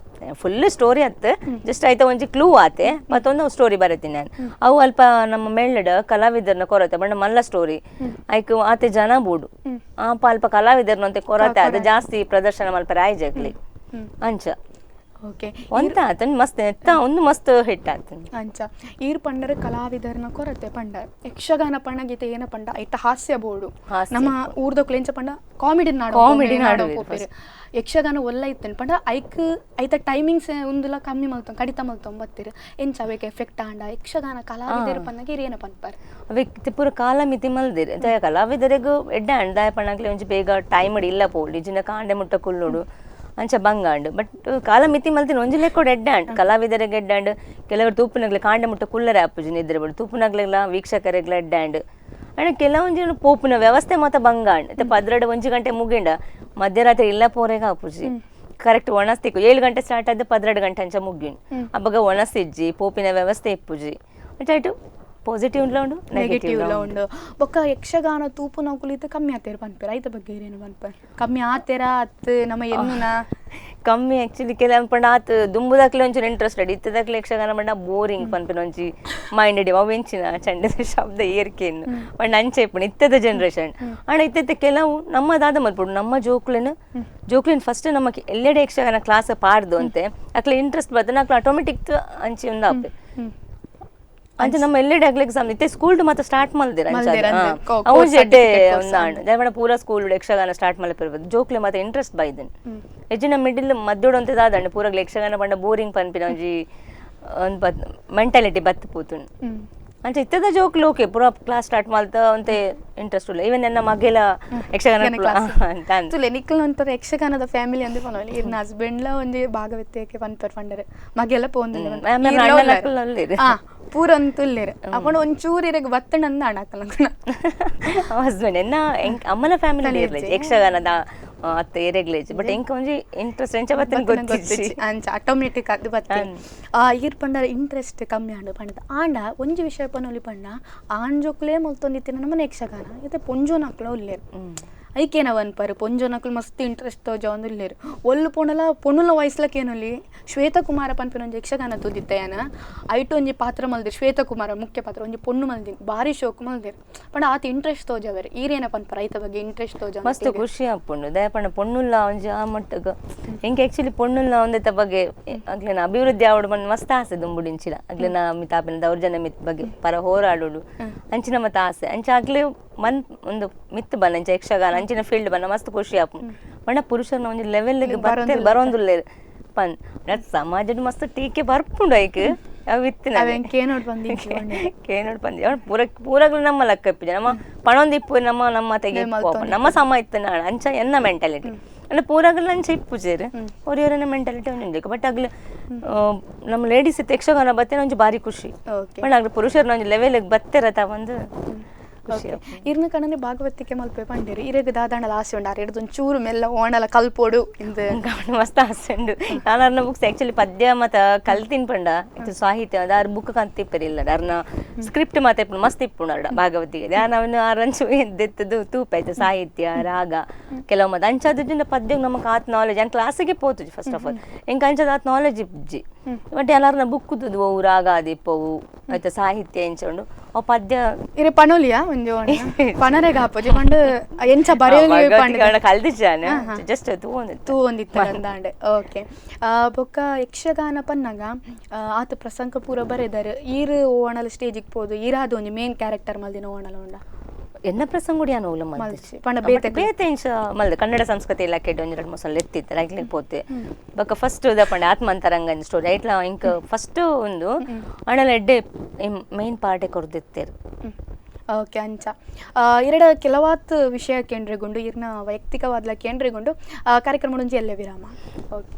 ಫುಲ್ ಸ್ಟೋರಿ ಅತ್ತ ಜಸ್ಟ್ ಆಯ್ತಾ ಒಂಜಿ ಕ್ಲೂ ಆತೆ ಮತ್ತೊಂದು ಸ್ಟೋರಿ ಬರತೀನಿ ನಾನು. ಅವು ಅಲ್ಪ ನಮ್ಮ ಮೇಳಡ ಕಲಾವಿದರನ್ನ ಕೊರತೆ ಬಣ್ಣ ಮಲ್ಲ ಸ್ಟೋರಿ ಐಕ್ ಆತೆ ಜನ ಬೋಡು ಆಪ ಅಲ್ಪ ಕಲಾವಿದರ್ನಂತೆ ಕೊರತೆ ಅದು ಜಾಸ್ತಿ ಪ್ರದರ್ಶನ ಮಲ್ಪ ರಾಯಜಗ್ಲಿ ಅಂಚ. ಓಕೆ, ಒಂತ ಆತನ್ ಮಸ್ತ್ ಎತ್ತ ಒಂದು ಮಸ್ತ್ ಹಿಟ್ ಆತನ್ ಅಂಚ ಈರ್ ಪಂಡರ ಕಲಾವಿದರ್ನ ಕೊರತೆ ಪಂಡ ಯಕ್ಷಗಾನ ಪಂಡ ಗೀತೆ ಏನ ಪಂಡ ಐತ ಹಾಸ್ಯ ಬೋಡು ನಮ್ಮ ಊರ್ದ ಎಂಚ ಪಂಡ ಕಾಮಿಡಿ ನಾಡು ಕಾಮಿಡಿ ನಾಡು ಯಕ್ಷಗಾನ ಒಲ್ಲ ಇತ್ತನ್ ಪಂಡ ಐಕ್ ಐತ ಟೈಮಿಂಗ್ಸ್ ಒಂದುಲ ಕಮ್ಮಿ ಮಲ್ತೊ ಕಡಿತ ಮಲ್ತೊ ಬತ್ತೀರ್ ಎಂಚ ಅವೇಕ ಎಫೆಕ್ಟ್ ಆಂಡ ಯಕ್ಷಗಾನ ಕಲಾವಿದರು ಪನ್ನಗ ಏನ ಪನ್ಪರ್ ಅವೆ ಪೂರ ಕಾಲ ಮಿತಿ ಮಲ್ದಿರ್ ದಯ ಕಲಾವಿದರಿಗೂ ಎಡ್ಡೆ ಅಂಡ್ ದಾಯ ಪಣ್ಣಾಗ್ಲಿ ಒಂಜಿ ಬೇಗ ಟೈಮ್ ಇಲ್ಲ ಪೋಲಿ ಜಿನ ಕಾಂಡೆ ಮುಟ್ಟ ಕುಲ್ಲೋಡು ಅಂಚ ಬಂಗಾಂಡ್ ಬಟ್ ಕಾಲ ಮಿತಿ ಮಲ್ತಿನ ಒಂಜಿ ಲೆಕ್ಕೋಡು ಎಡ್ಡಾಂಡ್ ಕಲಾವಿದರಿಗೆ ಎಡ್ಡಾಂಡ್ ಕೆಲವರು ತೂಪುನಗ್ಲೆ ಕಾಂಡೆ ಮುಟ್ಟ ಕುಲ್ಲರೆ ಆಪುಜಿ ನಿದ್ರೆ ಬಿಡು ತೂಪುನಗ್ಲೆಗ್ಲ ವೀಕ್ಷಕರಿಗ್ಲ ಎಡ್ಡಾಂಡ್ ಅಂಡ್ ಕೆಲವೊಂಜಿ ಪೋಪುನ ವ್ಯವಸ್ಥೆ ಮಾತ ಬಂಗಾಂಡ್ ಮತ್ತೆ 12 1 ಗಂಟೆ ಮುಗಿಂಡ ಮಧ್ಯರಾತ್ರಿ ಇಲ್ಲ ಪೋರೆಗ ಆಪುಜಿ ಕರೆಕ್ಟ್ ಒಣಸ್ತಿಕ್ಕು 7 ಗಂಟೆ ಸ್ಟಾರ್ಟ್ ಆದ 12 ಗಂಟೆ ಅಂಚ ಮುಗಿಂಡ್ ಅಬ್ಬಗ ಒಣಸಿಜ್ಜಿ ಪೋಪಿನ ವ್ಯವಸ್ಥೆ ಇಪ್ಪುಜಿ ಅಂಚ ಪಾಸಿಟಿವ್ ಉಂಡು ನೆಗೆಟಿವ್ ಉಂಡು. ಬೊಕ್ಕ ಯಕ್ಷಗಾನ ತೂಪು ನಾವು ಕುಲಿತ ಕಮ್ಮಿ ಆತೇರ ಪನ್ಪೇರ ಐತ ಬಗ್ಗೆ ಏನೇನು ಪನ್ಪೇರ ಕಮ್ಮಿ ಆತೇರ ಅತ್ ನಮ್ಮ ಎನ್ನುನ ಕಮ್ಮಿ ಆಕ್ಚುಲಿ ಕೆಲವು ಪಂಡ ಆತ್ ದುಂಬುದಾಕ್ಲೆ ಒಂಚೂರು ಇಂಟ್ರೆಸ್ಟೆಡ್ ಇತ್ತದಾಕ್ಲೆ ಯಕ್ಷಗಾನ ಪಂಡ ಬೋರಿಂಗ್ ಪನ್ಪಿನ ಒಂಜಿ ಮೈಂಡ್ ಅಡಿ ಅವು ಎಂಚಿನ ಚಂಡದ ಶಬ್ದ ಏರ್ಕೆಯನ್ನು ಪಂಡ ಅಂಚೆ ಇಪ್ಪುಂಡು ಇತ್ತದ ಜನರೇಷನ್. ಅಂಡ ಇತ್ತತ್ತೆ ಕೆಲವು ನಮ್ಮ ದಾದ ಮಲ್ಪುಡು ನಮ್ಮ ಜೋಕ್ಲೆನ್ ಜೋಕ್ಲೆನ್ ಫಸ್ಟ್ ನಮ್ಮಕ್ಕೆ ಎಲ್ಲೆಡೆ ಯಕ್ಷಗಾನ ಕ್ಲಾಸ್ ಪಾಡ್ದು ಅಂತೆ ಅಕ್ಲೆ ಇಂಟ್ರೆಸ್ಟ್ ಬರ್ತದೆ ಅಕ್ಲೆ ಆಟೋಮೆಟಿಕ್ ಅಂಚೆ ಒಂದು ಆಪೆ ಅಂಚೆ ನಮ್ಮ ಎಲ್ಲೆಡೆ ಆಗ್ಲಿಕ್ಕೆ ಸಮ ಇತ್ತೆ ಸ್ಕೂಲ್ ಮಾತ್ರ ಸ್ಟಾರ್ಟ್ ಮಲ್ದಿರ ಅವು ಎಡ್ಡೆ ಒಂದು ಪೂರ ಸ್ಕೂಲ್ ಯಕ್ಷಗಾನ ಸ್ಟಾರ್ಟ್ ಮಲ್ಪಿರ್ಬೋದು ಜೋಕ್ಲೆ ಮಾತ್ರ ಇಂಟ್ರೆಸ್ಟ್ ಬೈದನ್ ಹೆಚ್ಚಿನ ಮಿಡಿಲ್ ಮದ್ದೋಡು ಅಂತ ದಾದಂಡ ಪೂರ ಯಕ್ಷಗಾನ ಪಂಡ ಬೋರಿಂಗ್ ಪನ್ಪಿನ ಒಂಜಿ ಒಂದು ಮೆಂಟಾಲಿಟಿ ಬತ್ತು ಪೋತುಂಡು. ಅಂಚ ಇತ್ತದ ಜೋಕ್ಲು ಓಕೆ ಪೂರ ಕ್ಲಾಸ್ ಸ್ಟಾರ್ಟ್ ಮಲ್ತ ಅಂತೆ ಇಂಟ್ರೆಸ್ಟ್ ಇಲ್ಲ ಈವನ್ ನನ್ನ ಮಗೆಲ ಯಕ್ಷಗಾನ ಅಂತ ನಿಕ್ಕಲ್ ಒಂಥರ ಯಕ್ಷಗಾನದ ಫ್ಯಾಮಿಲಿ ಅಂದ್ರೆ ಪನೋಲಿ ಇರ್ನ ಹಸ್ಬೆಂಡ್ಲ ಒಂಜಿ ಭಾಗವತಿಯಕ್ಕೆ ಪನ್ಪರ್ ಪಂಡರೆ ಮಗೆಲ್ಲ ಪೋಂದಿಲ್ಲ ಪೂರ ಅಂತುಲ್ಲೇರು ಅಪ್ಪಣ ಒಂಚೂರು ಇರಗ ಬತ್ತಣ ಅಂದ ಅಣಕಲ್ಲ ಹಸ್ಬೆಂಡ್ ಎನ್ನ ಅಮ್ಮನ ಫ್ಯಾಮಿಲಿ ಇರ್ಲಿ ಯಕ್ಷಗಾನದ ಅತ್ತ ಏರೆಗ್ಲೇಜ್ ಬಟ್ ಎಂಕ ಒಂಜಿ ಇಂಟ್ರೆಸ್ಟ್ ಎಂಚ ಬತ್ತನ ಗೊತ್ತಿಜ್ಜಿ ಅಂಚ ಆಟೋಮೆಟಿಕ್ ಅದು ಬತ್ತ ಈರ್ ಪಂಡರ ಇಂಟ್ರೆಸ್ಟ್ ಕಮ್ಮಿ ಆಂಡ ಪಂಡದ ಆಂಡ ಒಂಜಿ ವಿಷಯ ಪನೊಲಿ ಪಂಡ ಆಣ್ ಜೋಕ್ಲೇ ಮಲ್ತೊಂದಿತ್ತಿನ ನಮ್ಮನೆ ಯಕ್ಷಗಾನ ಇತ್ತೆ ಪೊಂಜೋನಕ್ಲ ಉಲ್ಲೇರು ಐಕೇನ ಪನ್ಪರು ಪೊಂಜೋನಕ್ಲು ಮಸ್ತ್ ಇಂಟ್ರೆಸ್ಟ್ ತೋಜೊಂದು ಉಲ್ಲೇರು ಒಲ್ಲು ಪೊಣಲ ಪೊಣ್ಣುಲ ವಯಸ್ಲಕ್ಕೇನೊಲಿ ಶ್ವೇತಕುಮಾರ ಪನ್ಪಿನ ಒಂಜಿ ಯಕ್ಷಗಾನ ತೂದಿತ್ತೇನ ಐಟು ಒಂಜಿ ಪಾತ್ರ ಮಲ್ದಿರು ಶ್ವೇತಕುಮಾರ ಮುಖ್ಯ ಪಾತ್ರ ಒಂಜಿ ಪೊಣ್ಣು ಮಲ್ದಿನಿ ಭಾರಿ ಶೋಕ್ ಮಲ್ದಿರು ಪಂಡ ಆತ ಇಂಟ್ರೆಸ್ಟ್ ತೋಜವರು ಈರೇನ ಪನ್ಪರ ಐತ ಬಗ್ಗೆ ಇಂಟ್ರೆಸ್ಟ್ ತೋಜ ಮಸ್ತ್ ಖುಷಿ ಆಪುಂಡು ದಯಪಂಡ ಪೊಣ್ಣುಲ್ಲ ಒಂಜಿ ಆ ಮಟ್ಟಗ್ ಎಂಕ್ ಆಕ್ಚುಲಿ ಪೊಣ್ಣುಲ್ಲ ಒಂದೆತ್ತ ಬಗ್ಗೆ ಅಗ್ಲೆನ ಅಭಿವೃದ್ಧಿ ಆವಡು ಬಂದು ಮಸ್ತ್ ಆಸೆ ದುಂಬುಡಿಂಚಿನ ಅಗ್ಲೆನ ಮಿತಾಪಿನ ದೌರ್ಜನ್ಯ ಮಿತ್ ಬಗ್ಗೆ ಪರ ಹೋರಾಡೋಡು ಅಂಚಿನ ಮತ್ತೆ ಆಸೆ ಅಂಚ ಅಗ್ಲೆ ಮನ್ ಒಂದು ಮಿತ್ ಬನ್ನ ಅಂಚ ಯಕ್ಷಗಾನ ಅಂಚಿನ ಫೀಲ್ಡ್ ಬನ್ನ ಮಸ್ತ್ ಖುಷಿ ಆಪುಂಡು ಪಂಡ ಪುರುಷನ ಒಂಜಿ ಲೆವೆಲ್ ಬರೋಂದುಲ್ಲೇರು ಪನ್ ಸಮಾಜದ ಮಸ್ತ್ ಟೀಕೆ ಬರ್ಪುಂಡು ಐಕ್ ಕೇನೋಡ್ ಬಂದಿ ಪೂರ ಪೂರಗ್ಲು ನಮ್ಮ ಲೆಕ್ಕ ಇಪ್ಪುಜಿ ನಮ್ಮ ಪಣೊಂದು ಇಪ್ಪು ನಮ್ಮ ನಮ್ಮ ತೆಗೆ ನಮ್ಮ ಸಮ ಇತ್ತು ನಾಡು ಅಂಚ ಎನ್ನ ಮೆಂಟಾಲಿಟಿ. ಅಂದ್ರೆ ಪೂರಾಗಲ್ಲ ಅಂಚೆ ಇಪ್ಪುಜೇರು ಒರಿಯೊರನ ಮೆಂಟಾಲಿಟಿ ಒಂಜಿ ಬಟ್ ಅಗ್ಲ ನಮ್ಮ ಲೇಡೀಸ್ ಯಕ್ಷಗಾನ ಬತ್ತೇನೆ ಒಂಜಿ ಬಾರಿ ಖುಷಿ. ಬಟ್ ಅಗ್ಲ ಪುರುಷರನ್ನ ಒಂಜಿ ಲೆವೆಲ್ ಬತ್ತೆರ ಒಂದು ಖುಷಿ. ಇರ್ನ ಕಣನೆ ಭಾಗವತಿಕೆ ಮಲ್ಪೆ ಪಂಡೇರು ಇರೆಗ್ ದಾದಾಣಲ ಆಸೆ ಉಂಡು ಆರ್ ಎಡ್ದು ಒಂಚೂರು ಮೆಲ್ಲ ಓಣಲ ಕಲ್ಪೋಡು ಇಂದು ಮಸ್ತ್ ಆಸೆ ಉಂಡು. ನಾನು ಅರ್ನ ಬುಕ್ಸ್ ಆಕ್ಚುಲಿ ಪದ್ಯ ಮತ ಕಲ್ತಿನ್ ಪಂಡ ಇದು ಸಾಹಿತ್ಯ ಆರ್ ಬುಕ್ ಕಂತಿಪ್ಪರಿಲ್ಲ ಅರ್ನ ಸ್ಕ್ರಿಪ್ಟ್ ಮಾತ ಇಪ್ಪುಂಡು ಮಸ್ತ್ ಇಪ್ಪುಂಡು ಅರ್ಡ ಭಾಗವತಿಗೆ. ನಾನು ಅವನು ಆರಂಚು ಎದ್ದೆತ್ತದು ತೂಪಾಯ್ತು ಸಾಹಿತ್ಯ ರಾಗ ಕೆಲವು ಮತ ಅಂಚಾದ ಪದ್ಯ ನಮಕ್ ಆತ್ ನಾಲೆಜ್ ನಾನು ಕ್ಲಾಸಿಗೆ ಪೋತುಜಿ first of all ಎಂಕ್ ಅಂಚದ ಆತ್ ನಾಲೆಜ್ ಇಜ್ಜಿ. ಬಟ್ ಎಲ್ಲಾರ್ನ ಬುಕ್ ತುದು ಅವು ರಾಗ ಅದಿಪ್ಪವು ಆಯ್ತಾ ಸಾಹಿತ್ಯ ಎಂಚ ಉಂಡು ಅವು ಪದ್ಯ ಇರೆ ಪಣೋಲಿಯಾ ಒಂಜಿ ಪನರೆಗ್ ಆಪುಜಿ ಪಂಡ ಎಂಚ ಬರೆಯಲಿ ಪಂಡ ಕಲ್ದಿಜಾನ ಜಸ್ಟ್ ತೂವೊಂದಿತ್ತ ಅಂದಾಂಡೆ. ಓಕೆ ಬೊಕ್ಕ ಯಕ್ಷಗಾನ ಪನ್ನಗ ಆತ ಪ್ರಸಂಗ ಪೂರ ಬರೆದಾರೆ ಈರು ಓಣಲ ಸ್ಟೇಜಿಗೆ ಪೋದು ಈರಾದ ಒಂಜಿ ಮೇನ್ ಕ್ಯಾರೆಕ್ಟರ್ ಮಲ್ದಿನ ಓಣಲ ಉಂಡ ಎನ್ನ ಪ್ರಸಂಗ ಯಾನ್ ಓಲ ಮಲ್ದಿಜಿ ಪಂಡ ಬೇತೆ ಬೇತೆ ಎಂಚ ಮಲ್ದ ಕನ್ನಡ ಸಂಸ್ಕೃತಿ ಇಲಾಖೆ ಒಂಜಿ ಎರಡು ಮೂರು ಸಲ ಎತ್ತಿತ್ತು ಐಕ್ಲೆಗ್ ಪೋತೆ. ಬೊಕ್ಕ ಫಸ್ಟ್ ಪಂಡ ಆತ್ಮಂತರಂಗನ್ ಸ್ಟೋರಿ ಐಟ್ಲ ಇಂಕ್ ಫಸ್ಟ್ ಒಂದು ಅಣಲ ಎಡ್ಡೆ ಮೇನ್ ಪಾರ್ಟೆ ಕೊರ್ದಿತ್ತೇರು. ಓಕೆ ಅಂಚ ಎರಡ ಕೆಲವಾತ್ ವಿಷಯ ಕೇಂದ್ರಗೊಂಡು ಇರ್ನ ವೈಯಕ್ತಿಕವಾದ ಕೇಂದ್ರಗೊಂಡು ಕಾರ್ಯಕ್ರಮ ಒಂಜಿ ಎಲ್ಲೆ ವಿರಾಮ. ಓಕೆ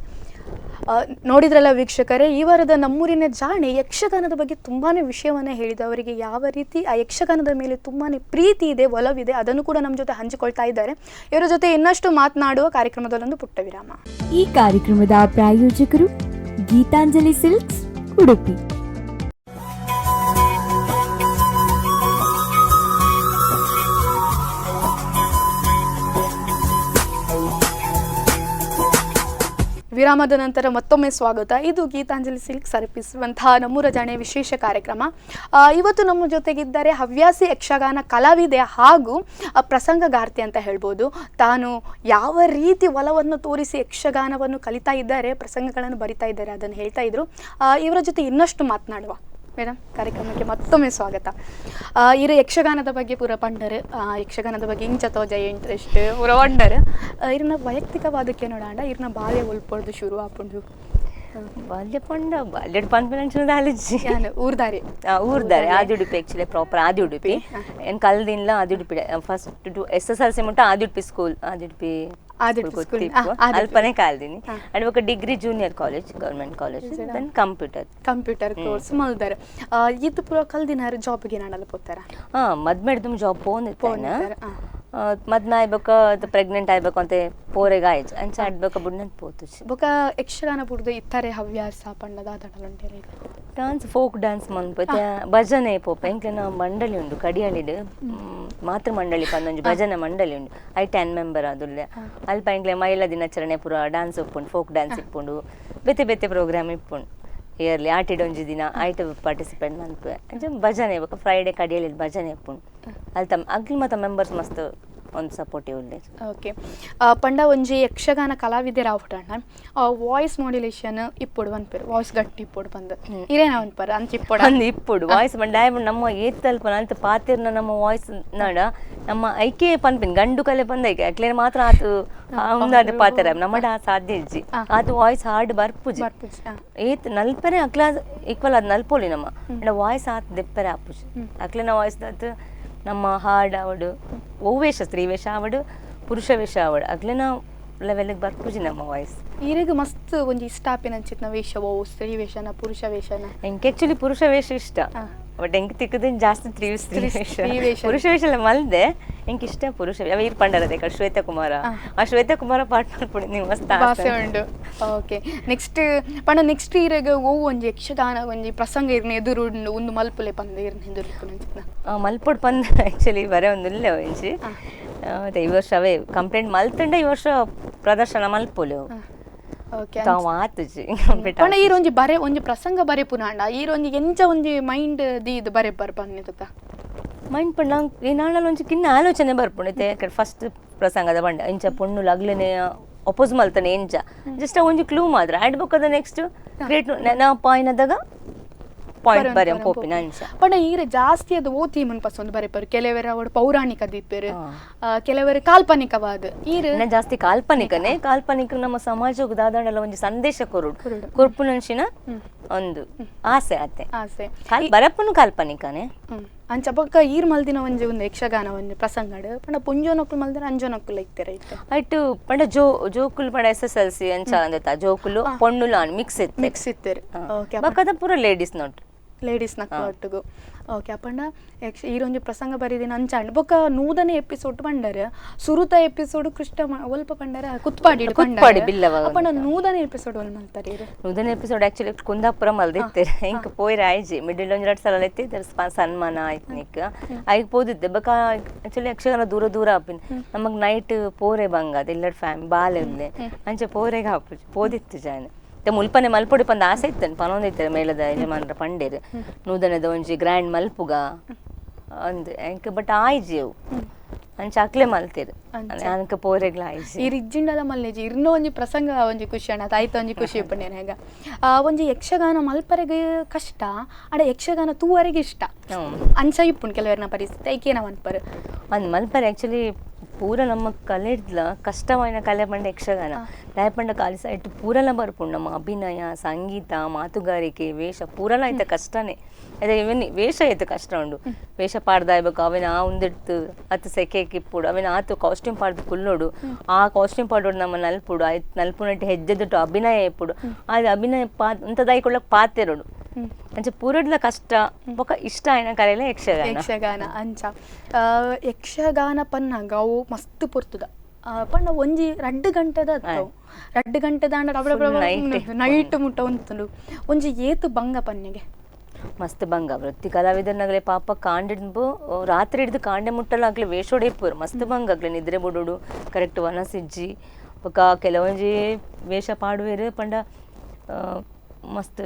ನೋಡಿದ್ರಲ್ಲ ವೀಕ್ಷಕರೇ, ಈ ವಾರದ ನಮ್ಮೂರಿನ ಜಾಣೆ ಯಕ್ಷಗಾನದ ಬಗ್ಗೆ ತುಂಬಾ ವಿಷಯವನ್ನು ಹೇಳಿದ. ಅವರಿಗೆ ಯಾವ ರೀತಿ ಆ ಯಕ್ಷಗಾನದ ಮೇಲೆ ತುಂಬಾ ಪ್ರೀತಿ ಇದೆ, ಒಲವಿದೆ, ಅದನ್ನು ಕೂಡ ನಮ್ಮ ಜೊತೆ ಹಂಚಿಕೊಳ್ತಾ ಇದ್ದಾರೆ. ಇವರ ಜೊತೆ ಇನ್ನಷ್ಟು ಮಾತನಾಡುವ ಕಾರ್ಯಕ್ರಮದಲ್ಲೊಂದು ಪುಟ್ಟ ವಿರಾಮ. ಈ ಕಾರ್ಯಕ್ರಮದ ಪ್ರಾಯೋಜಕರು ಗೀತಾಂಜಲಿ ಸಿಲ್ಕ್ಸ್ ಉಡುಪಿ. ವಿರಾಮದ ನಂತರ ಮತ್ತೊಮ್ಮೆ ಸ್ವಾಗತ. ಇದು ಗೀತಾಂಜಲಿ ಸಿಲ್ಕ್ ಅರ್ಪಿಸುವಂತಹ ನಮ್ಮೂರ ಜಾಣೆ ವಿಶೇಷ ಕಾರ್ಯಕ್ರಮ. ಇವತ್ತು ನಮ್ಮ ಜೊತೆಗಿದ್ದಾರೆ ಹವ್ಯಾಸಿ ಯಕ್ಷಗಾನ ಕಲಾವಿದೆ ಹಾಗೂ ಪ್ರಸಂಗಗಾರ್ತಿ ಅಂತ ಹೇಳ್ಬೋದು. ತಾನು ಯಾವ ರೀತಿ ಒಲವನ್ನು ತೋರಿಸಿ ಯಕ್ಷಗಾನವನ್ನು ಕಲಿತಾ ಇದ್ದಾರೆ, ಪ್ರಸಂಗಗಳನ್ನು ಬರಿತಾ ಇದ್ದಾರೆ, ಅದನ್ನು ಹೇಳ್ತಾ ಇದ್ರು. ಇವರ ಜೊತೆ ಇನ್ನಷ್ಟು ಮಾತನಾಡುವ. ಮೇಡಮ್, ಕಾರ್ಯಕ್ರಮಕ್ಕೆ ಮತ್ತೊಮ್ಮೆ ಸ್ವಾಗತ. ಇರ ಯಕ್ಷಗಾನದ ಬಗ್ಗೆ ಪೂರ ಪಂಡರ್, ಯಕ್ಷಗಾನದ ಬಗ್ಗೆ ಇಂಚ ತೋಜ ಇಂಟ್ರೆಸ್ಟ್ ಪೂರ ಪಂಡರ್. ಇರ್ನ ವೈಯಕ್ತಿಕವಾದಕ್ಕೆ ನೋಡಾಂಡ ಇರ್ನ ಬಾಲ್ಯ ಒಲ್ಪೊಡ್ದು ಶುರು ಆಪುಂಡು. ಬಾಲ್ಯ ಪಂಡ ಬಾಲ್ಯಡ್ ಪನ್ಪಿನಂಚಿನ ಆಲಜಿ ಊರ್ದಾರಿ ಊರ್ದಾರೆ ಆದಿ ಉಡುಪಿ ಆಕ್ಚುಲಿ ಪ್ರಾಪರ್ ಆದಿ ಉಡುಪಿ. ಏನ್ ಕಲ್ದಿನ್ಲ Adi Udupi first to S S L C ಮುಟ್ಟ ಆದಿ ಉಡುಪಿ ಸ್ಕೂಲ್, ಆದಿ ಉಡುಪಿ ಅಲ್ಪನೆ ಕಾಲ್ದಿನಿ. ಅಂಡ್ ಬೊಕ degree junior college, government college, then computer computer course ಮಲ್ದಾರೆ. ಇದು ಪೂರ ಕಲ್ದಿನಾರು ಜಾಬ್ಗೆ ನಾಡಲ್ಲ ಪೋತಾರ? ಹಾ, ಮದ್ಮೆಡ್ದು ಜಾಬ್ ಪೋಂದಿತ್ತೇನ. ಮದ್ಮೆ ಆಯ್ಬೇಕ, ಪ್ರೆಗ್ನೆಂಟ್ ಆಯ್ಬೇಕು ಅಂತ ಪೋರೆಗ ಆಯ್ತು ಅಂಚ ಆಡ್ಬೇಕ ಬುಡ್ನಂತ ಪೋತುಜಿ. ಬೊಕ ಯಕ್ಷಗಾನ ಬುಡ್ದು ಇತ್ತಾರೆ ಹವ್ಯಾಸ ಪಂಡದ ಆದಡಲುಂಟೇರೆ? Dance, folk dance ಮನ್ಪತೆ, ಭಜನೆ ಪೋಪ. ಎಂಕ್ಲೆನ ಮಂಡಳಿ ಉಂಡು ಕಡಿಯಾಳಿಡ್, ಮಾತೃ ಮಂಡಳಿ ಪಂದೊಂಜಿ ಭಜನೆ ಮಂಡಳಿ ಉಂಡು. I 10 member ಅದುಲ್ಲೆ. ಅಲ್ಪ ಎಂಕ್ಲೆ ಮಹಿಳಾ ದಿನಾಚರಣೆ ಪೂರ ಡಾನ್ಸ್ ಇಪ್ಪುಂಡು, ಫೋಕ್ ಡ್ಯಾನ್ಸ್ ಇಪ್ಪುಂಡು, ಬೇತೆ ಬೇತೆ ಪ್ರೋಗ್ರಾಮ್ ಇಪ್ಪುಂಡು. ಇಯರ್ಲಿ ಆಟಿಡ್ ಒಂಜಿ ದಿನ ಐಟ ಪಾರ್ಟಿಸಿಪೇಟ್ ಮನ್ಪೆ. ಅಂಚ ಭಜನೆ ಬೊಕ ಫ್ರೈಡೆ ಕಡಿಯಾಳಿಡ್ ಭಜನೆ ಇಪ್ಪುಂಡು. ಅಲ್ತ ಅಗ್ಲಿ ಮತ ಮೆಂಬರ್ಸ್ ಮಸ್ತ್ ಒಂದು ಸಪೋರ್ಟಿವ್ ಉಲ್ಲೆ. ಓಕೆ, ಪಂಡ ಒಂಜಿ ಯಕ್ಷಗಾನ ಕಲಾವಿದೆರಾವಡಣ್ಣ ವಾಯ್ಸ್ ಮಾಡ್ಯುಲೇಷನ್ ಇಪ್ಪೊಡು ಪನ್ಪೆರ್, ವಾಯ್ಸ್ ಗಟ್ಟಿ ಇಪ್ಪೊಡು ಪಂದ್ ಇರೇನ ಪನ್ಪರ್ ಅಂಚ ಇಪ್ಪೊಡು ಅಂದ್ ಇಪ್ಪೊಡು ವಾಯ್ಸ್ ಪಂಡ ನಮ್ಮ ಏತ್ತಲ್ಪ ಅಂತ ಪಾತಿರ್ನ ನಮ್ಮ ವಾಯ್ಸ್ ನಾಡ ನಮ್ಮ ಐಕೆ ಪನ್ಪಿನ್ ಗಂಡು ಕಲೆ ಬಂದ ಐಕೆ ಅಕ್ಲೇನ ಮಾತ್ರ ಆತು ಉಂದಾದ ಪಾತೆರ ನಮ್ಮಡ ಸಾಧ್ಯ ಇಜ್ಜಿ. ಆತು ವಾಯ್ಸ್ ಹಾರ್ಡ್ ಬರ್ಪುಜಿ ಏತ್ ನಲ್ಪೆರೆ ಅಕ್ಲ ಈಕ್ವಲ್ ಅದು ನಲ್ಪೊಲಿ ನಮ್ಮ ಅಂಡ ವಾಯ್ಸ್ ಆತ್ ದೆಪ್ಪರೆ ಆಪುಜಿ. ಅಕ್ಲೇನ ವಾಯ್ಸ್ ದಾತ್ ನಮ್ಮ ಹಾರ್ಡ್ ಆವಡು, ಒವು ವೇಷ ಸ್ತ್ರೀ ವೇಷ ಆವಡು ಪುರುಷ ವೇಷ ಆವಡು ಅಗ್ಲೇನ ಲೆವೆಲ್ಗೆ ಬರ್ಪುಜಿ ನಮ್ಮ ವಾಯ್ಸ್. ಈರೆಗ್ ಮಸ್ತ್ ಒಂಜಿ ಇಷ್ಟ ಆಪಿನಂಚಿತ್ನ ವೇಷ ಓ ಸ್ತ್ರೀ ವೇಷನ ಪುರುಷ ವೇಷನ? ಎಂಕ್ ಆಕ್ಚುಲಿ ಪುರುಷ ವೇಷ ಇಷ್ಟ, ಬಟ್ ಎಂಕ್ ತಿಕ್ಕದ ಜಾಸ್ತಿ ಸ್ತ್ರೀ ವೇಷ. ಪುರುಷ ವೇಷ ಎಲ್ಲ ಮಲ್ದೆ ಎಂಕ್ ಇಷ್ಟ ಪುರುಷ ವೇಷ. ಅವ ಈರ್ ಪಂಡರದೆ ಶ್ವೇತಕುಮಾರ, ಆ ಶ್ವೇತಕುಮಾರ ಪಾಠ ಮಲ್ಪುಡು ನೀವು ಮಸ್ತ್ ಆಸೆ ಉಂಡು. ಓಕೆ, ನೆಕ್ಸ್ಟ್ ಪಂಡ ನೆಕ್ಸ್ಟ್ ಈರೆಗ್ ಓ ಒಂಜಿ ಯಕ್ಷಗಾನ ಒಂಜಿ ಪ್ರಸಂಗ ಇರ್ನ ಎದುರು ಉಂಡು ಒಂದು ಮಲ್ಪುಲೆ ಪಂದ ಇರ್ನ ಎದುರು ಇಪ್ಪುನಂಚಿತ್ನ? ಮಲ್ಪೊಡು ಪಂದ ಆಕ್ಚುಲಿ ಬರೆ ಒಂದು ಇಲ್ಲ ಒಂಜಿ. ಈ ವರ್ಷ ಅವೇ ಕಂಪ್ಲೇಂಟ್ ಮಲ್ತಂಡ ಈ ವರ್ಷ ಪ್ರದರ್ಶನ ಮಲ್ಪೊಲೆ. ಓಕೆ, ಪಂಡ ಈರೊಂಜಿ ಬರೆ ಒಂಜಿ ಪ್ರಸಂಗ ಬರೆ ಪುನಾಂಡ ಈರೊಂಜಿ ಎಂಚ ಒಂಜಿ ಮೈಂಡ್ ದೀದ್ ಬರೆ ಬರ್ ಪನ್ನಿತ ಮೈಂಡ್ ಪಂಡ ಏನಾಂಡಲ ಒಂಜಿ ಕಿನ್ನ ಆಲೋಚನೆ ಬರ್ಪುಂಡು. ಇತ್ತೆ ಫಸ್ಟ್ ಪ್ರಸಂಗದ ಪಂಡ ಇಂಚ ಪೊಣ್ಣು ಅಗ್ಲೇನೆ ಅಪೋಸ್ ಮಲ್ತಾನೆ ಎಂಚ ಜಸ್ಟ್ ಒಂಜಿ ಕ್ಲೂ ಮಾತ್ರ ಆಡ್ ಬೊಕ್ಕದ ನೆಕ್ಸ್ಟ್ ಕ್ರಿಯೇಟ್ ನಾ ಪಾಯಿನದಾಗ ಪಾಯಿಂಟ್ ಬರೆ ಪೋಪಿನ ಅಂಚ. ಪಂಡ ಈರೆ ಜಾಸ್ತಿ ಅದು ಓ ಥೀಮನ್ ಪಸೊಂದು ಬರೆಪರು. ಕೆಲವೆರ ಅವಡು ಪೌರಾಣಿಕ ದೀಪೆರು, ಕೆಲವರು ಕಾಲ್ಪನಿಕವಾದ. ಈರು ಜಾಸ್ತಿ ಕಾಲ್ಪನಿಕನೇ. ಕಾಲ್ಪನಿಕ ನಮ್ಮ ಸಮಾಜಕ್ಕೆ ದಾದಾಂಡಲ ಒಂಜಿ ಸಂದೇಶ ಕೊರುಡು ಕೊರ್ಪುನಂಚಿನ ಒಂದು ಆಸೆ ಆತೆ ಆಸೆ ಬರಪ್ಪನು ಕಾಲ್ಪನಿಕನೇ. ಅಂಚ ಬೊಕ್ಕ ಈರ್ ಮಲ್ದಿನ ಒಂಜಿ ಒಂದು ಯಕ್ಷಗಾನ ಒಂಜಿ ಪ್ರಸಂಗಡ್ ಪಂಡ ಪೊಂಜೋನಕುಲು ಮಲ್ದಿನ ಅಂಜೋನಕುಲು ಇತ್ತೆರ್ ಐತೆ ಐಟ್ ಪಂಡ ಜೋಕುಲು ಪಂಡ SSLC ಅಂಚ ಅಂದತ ಜೋಕುಲು ಪೊಣ್ಣುಲು ಆನ್ ಮಿಕ್ಸ್ ಇತ್ತೆ ಮಿಕ್ಸ್ ಇತ್ತೆರ್. ಓಕೆ, ಬೊಕ್ಕದ ಪೂರ ಲೇಡೀಸ್ ನೋಟ್ ಲೇಡೀಸ್ ನಕ್ಕು ಒಟ್ಟುಗು. ಓಕೆ, ಅಪ್ಪಂಡ ಯಕ್ಷ ಈರೊಂಜಿ ಪ್ರಸಂಗ ಬರೀದಿನ ಅಂಚಾಂಡ್ ಬೊಕ್ಕ 100ನೇ ಎಪಿಸೋಡ್ ಪಂಡರ್ ಸುರುತ ಎಪಿಸೋಡ್ ಕೃಷ್ಣ ಒಲ್ಪ ಪಂಡರ ಕುತ್ಪಾಡಿ ಕುತ್ಪಾಡಿ ಬಿಲ್ಲವ ಅಪ್ಪಂಡ 100ನೇ ಎಪಿಸೋಡ್ ಒಲ್ ಮಲ್ತಾರೆ ಇರು 100ನೇ ಎಪಿಸೋಡ್ ಆಕ್ಚುಲಿ ಕುಂದಾಪುರ ಮಲ್ದಿತ್ತೆರ್ ಇಂಕ್ ಪೋಯಿರ ಆಯ್ಜಿ ಮಿಡಿಲ್ ಒಂಜಿ ರಡ್ಡ್ ಸಲ ಎತ್ತಿ ಸನ್ಮಾನ ಆಯ್ತು ನಿಕ್ ಐಕ್ ಪೋದಿತ್ತೆ ಬೊಕ್ಕ ಆಕ್ಚುಲಿ ಯಕ್ಷಗಾನ ದೂರ ದೂರ ಆಪಿನ ನಮಗ್ ನೈಟ್ ಪೋರೆ ಬಂಗ ಅದು ಇಲ್ಲಡ್ ಫ್ಯಾಮ್ ಬಾಲೆ ಉಲ್ಲೆ ಅಂಚೆ ಪೋರೆಗೆ ಆಪುಜಿ ಪೋದಿತ್ತು ಜಾನ ಮತ್ತೆ ಮುಲ್ಪನೆ ಮಲ್ಪೊಡಿ ಪಂದ ಆಸೆ ಇತ್ತನ್ ಪನೊಂದಿತ್ತಾರೆ ಮೇಳದ ಯಜಮಾನರ ಪಂಡೇರು ನೂದನದ ಒಂಜಿ ಗ್ರ್ಯಾಂಡ್ ಮಲ್ಪುಗ ಅಂದ್ ಎಂಕ್ ಬಟ್ ಆಯ್ಜಿ ಅವು ಅಂಚ ಅಕ್ಲೆ ಮಲ್ತೇರು ಅನಕ ಪೋರೆಗ್ಲ ಆಯ್ಜಿ ಈ ರಿಜ್ಜಿಂಡಲ ಮಲ್ಲೇಜಿ ಇರ್ನ ಒಂಜಿ ಪ್ರಸಂಗ ಒಂಜಿ ಖುಷಿ ಅಣ್ಣ ತಾಯ್ತ ಒಂಜಿ ಖುಷಿ ಇಪ್ಪಂಡೇನು ಹೇಗ ಒಂಜಿ ಯಕ್ಷಗಾನ ಮಲ್ಪರೆಗೆ ಕಷ್ಟ ಅಡ ಯಕ್ಷಗಾನ ತೂವರೆಗೆ ಇಷ್ಟ ಅಂಚ ಇಪ್ಪುಂಡು ಕೆಲವರ್ನ ಪರಿಸ್ಥಿತಿ ಐಕೇನ ಮನ್ಪರು ಅಂದ್ ಮಲ್ಪರೆ ಆಕ್ಚುಲಿ ಪೂರ ನಮ್ಮ ಕಲೆ ಇಡ್ಲ ಕಷ್ಟವಾಯಿನ ಕಲೆ ಪಂಡ ಯಕ್ಷಗಾನ ದಾಯ ಪಂಡ ಕಾಲಿ ಸೈಟ್ ಪೂರಲ ಬರ್ಪುಂಡು ನಮ್ಮ ಅಭಿನಯ ಸಂಗೀತ ಮಾತುಗಾರಿಕೆ ವೇಷ ಪೂರಲ ಐತ ಕಷ್ಟನೇ ಅದೇ ಇವನ್ ವೇಷ ಐತ ಕಷ್ಟ ಉಂಡು ವೇಷ ಪಾಡ್ದಾಯ್ಬೇಕು ಅವಿನ ಆ ಉಂದಿಡ್ತು ಅತ್ತು ಸೆಕೆ ಕಿಪ್ಪುಡು ಅವಿನ ಆತು ಕಾಸ್ಟ್ಯೂಮ್ ಪಾಡ್ದು ಕುಲ್ಲೋಡು ಆ ಕಾಸ್ಟ್ಯೂಮ್ ಪಾಡೋಡು ನಮ್ಮ ನಲ್ಪುಡು ಆಯ್ತು ನಲ್ಪುನಟ್ಟು ಹೆಜ್ಜೆದಿಟ್ಟು ಅಭಿನಯ ಇಪ್ಪುಡು ಅದು ಅಭಿನಯ ಪಾ ಅಂಥದಾಯ್ಕೊಳ್ಳೋಕೆ ಪಾತೆರೋಡು ಅಂಚ ಪೂರಡ್ಲ ಕಷ್ಟ ಬೊಕ ಇಷ್ಟ ಆಯ್ನ ಕಲೆಲ ಯಕ್ಷಗಾನ ಯಕ್ಷಗಾನ ಅಂಚ ಯಕ್ಷಗಾನ ಪನ್ನಾಗ ಅವು ಮಸ್ತ್ ಪೊರ್ತುದ ಪಂಡ ಒಂಜಿ 2 ಗಂಟೆದ 2 ಗಂಟೆದ ನೈಟ್ ಮುಟ್ಟ ಉಂಟು ಒಂಜಿ ಏತು ಬಂಗ ಪನ್ನೆಗೆ ಮಸ್ತ್ ಬಂಗ ವೃತ್ತಿ ಕಲಾವಿದನಾಗಲೇ ಪಾಪ ಕಾಂಡಿಡ್ದು ರಾತ್ರಿ ಹಿಡ್ದು ಕಾಂಡೆ ಮುಟ್ಟಲಾಗ್ಲಿ ವೇಷೋಡೆ ಇಪ್ಪುರು ಮಸ್ತ್ ಬಂಗ ಆಗ್ಲಿ ನಿದ್ರೆ ಬುಡುಡು ಕರೆಕ್ಟ್ ವನಸಿಜ್ಜಿ ಬೊಕ ಕೆಲವೊಂಜಿ ವೇಷ ಪಾಡುವೇರು ಪಂಡ ಮಸ್ತ್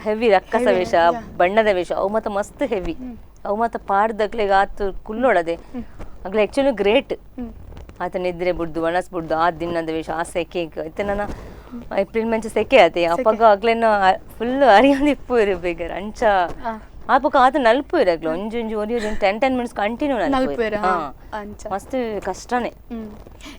ಹೆವಿ ರಕ್ಕಸ ವೇಷ ಬಣ್ಣದ ವೇಷ ಅವು ಮತ್ತೆ ಮಸ್ತ್ ಹೆವಿ ಅವು ಮತ್ತೆ ಪಾಡ್ದಕ್ಲೆಗ್ ಆತು ಕುಲ್ಲೋಡದೆ ಅಗ್ಲೆ ಆಕ್ಚುಲಿ ಗ್ರೇಟ್ ಆತ ನಿದ್ರೆ ಬುಡ್ದು ಒಣಸ್ ಬುಡ್ದು ಆ ದಿನದ ವೇಷ ಆ ಸೆಕೆ ಇತ್ತೆ ನನ್ನ ಏಪ್ರಿಲ್ ಮಂಚ ಸೆಕೆ ಆತೆ ಅಪ್ಪಗ ಅಗ್ಲೇನ ಫುಲ್ ಅರಿಯೊಂದು ಇಪ್ಪು ಇರು ಬೇಗರ್ ಅಂಚ ಆ ಪಕ್ಕ ಆತ ನಲ್ಪು ಇರಗ್ಲ ಒಂಜಿ ಒಂಜಿ ಒರಿ ಒಂಜಿ 10 10 ಮಿನಿಟ್ಸ್ ಕಂಟಿನ್ಯೂ ನಲ್ಪು ಅಂಚ ಮಸ್ತ್ ಕಷ್ಟನೇ.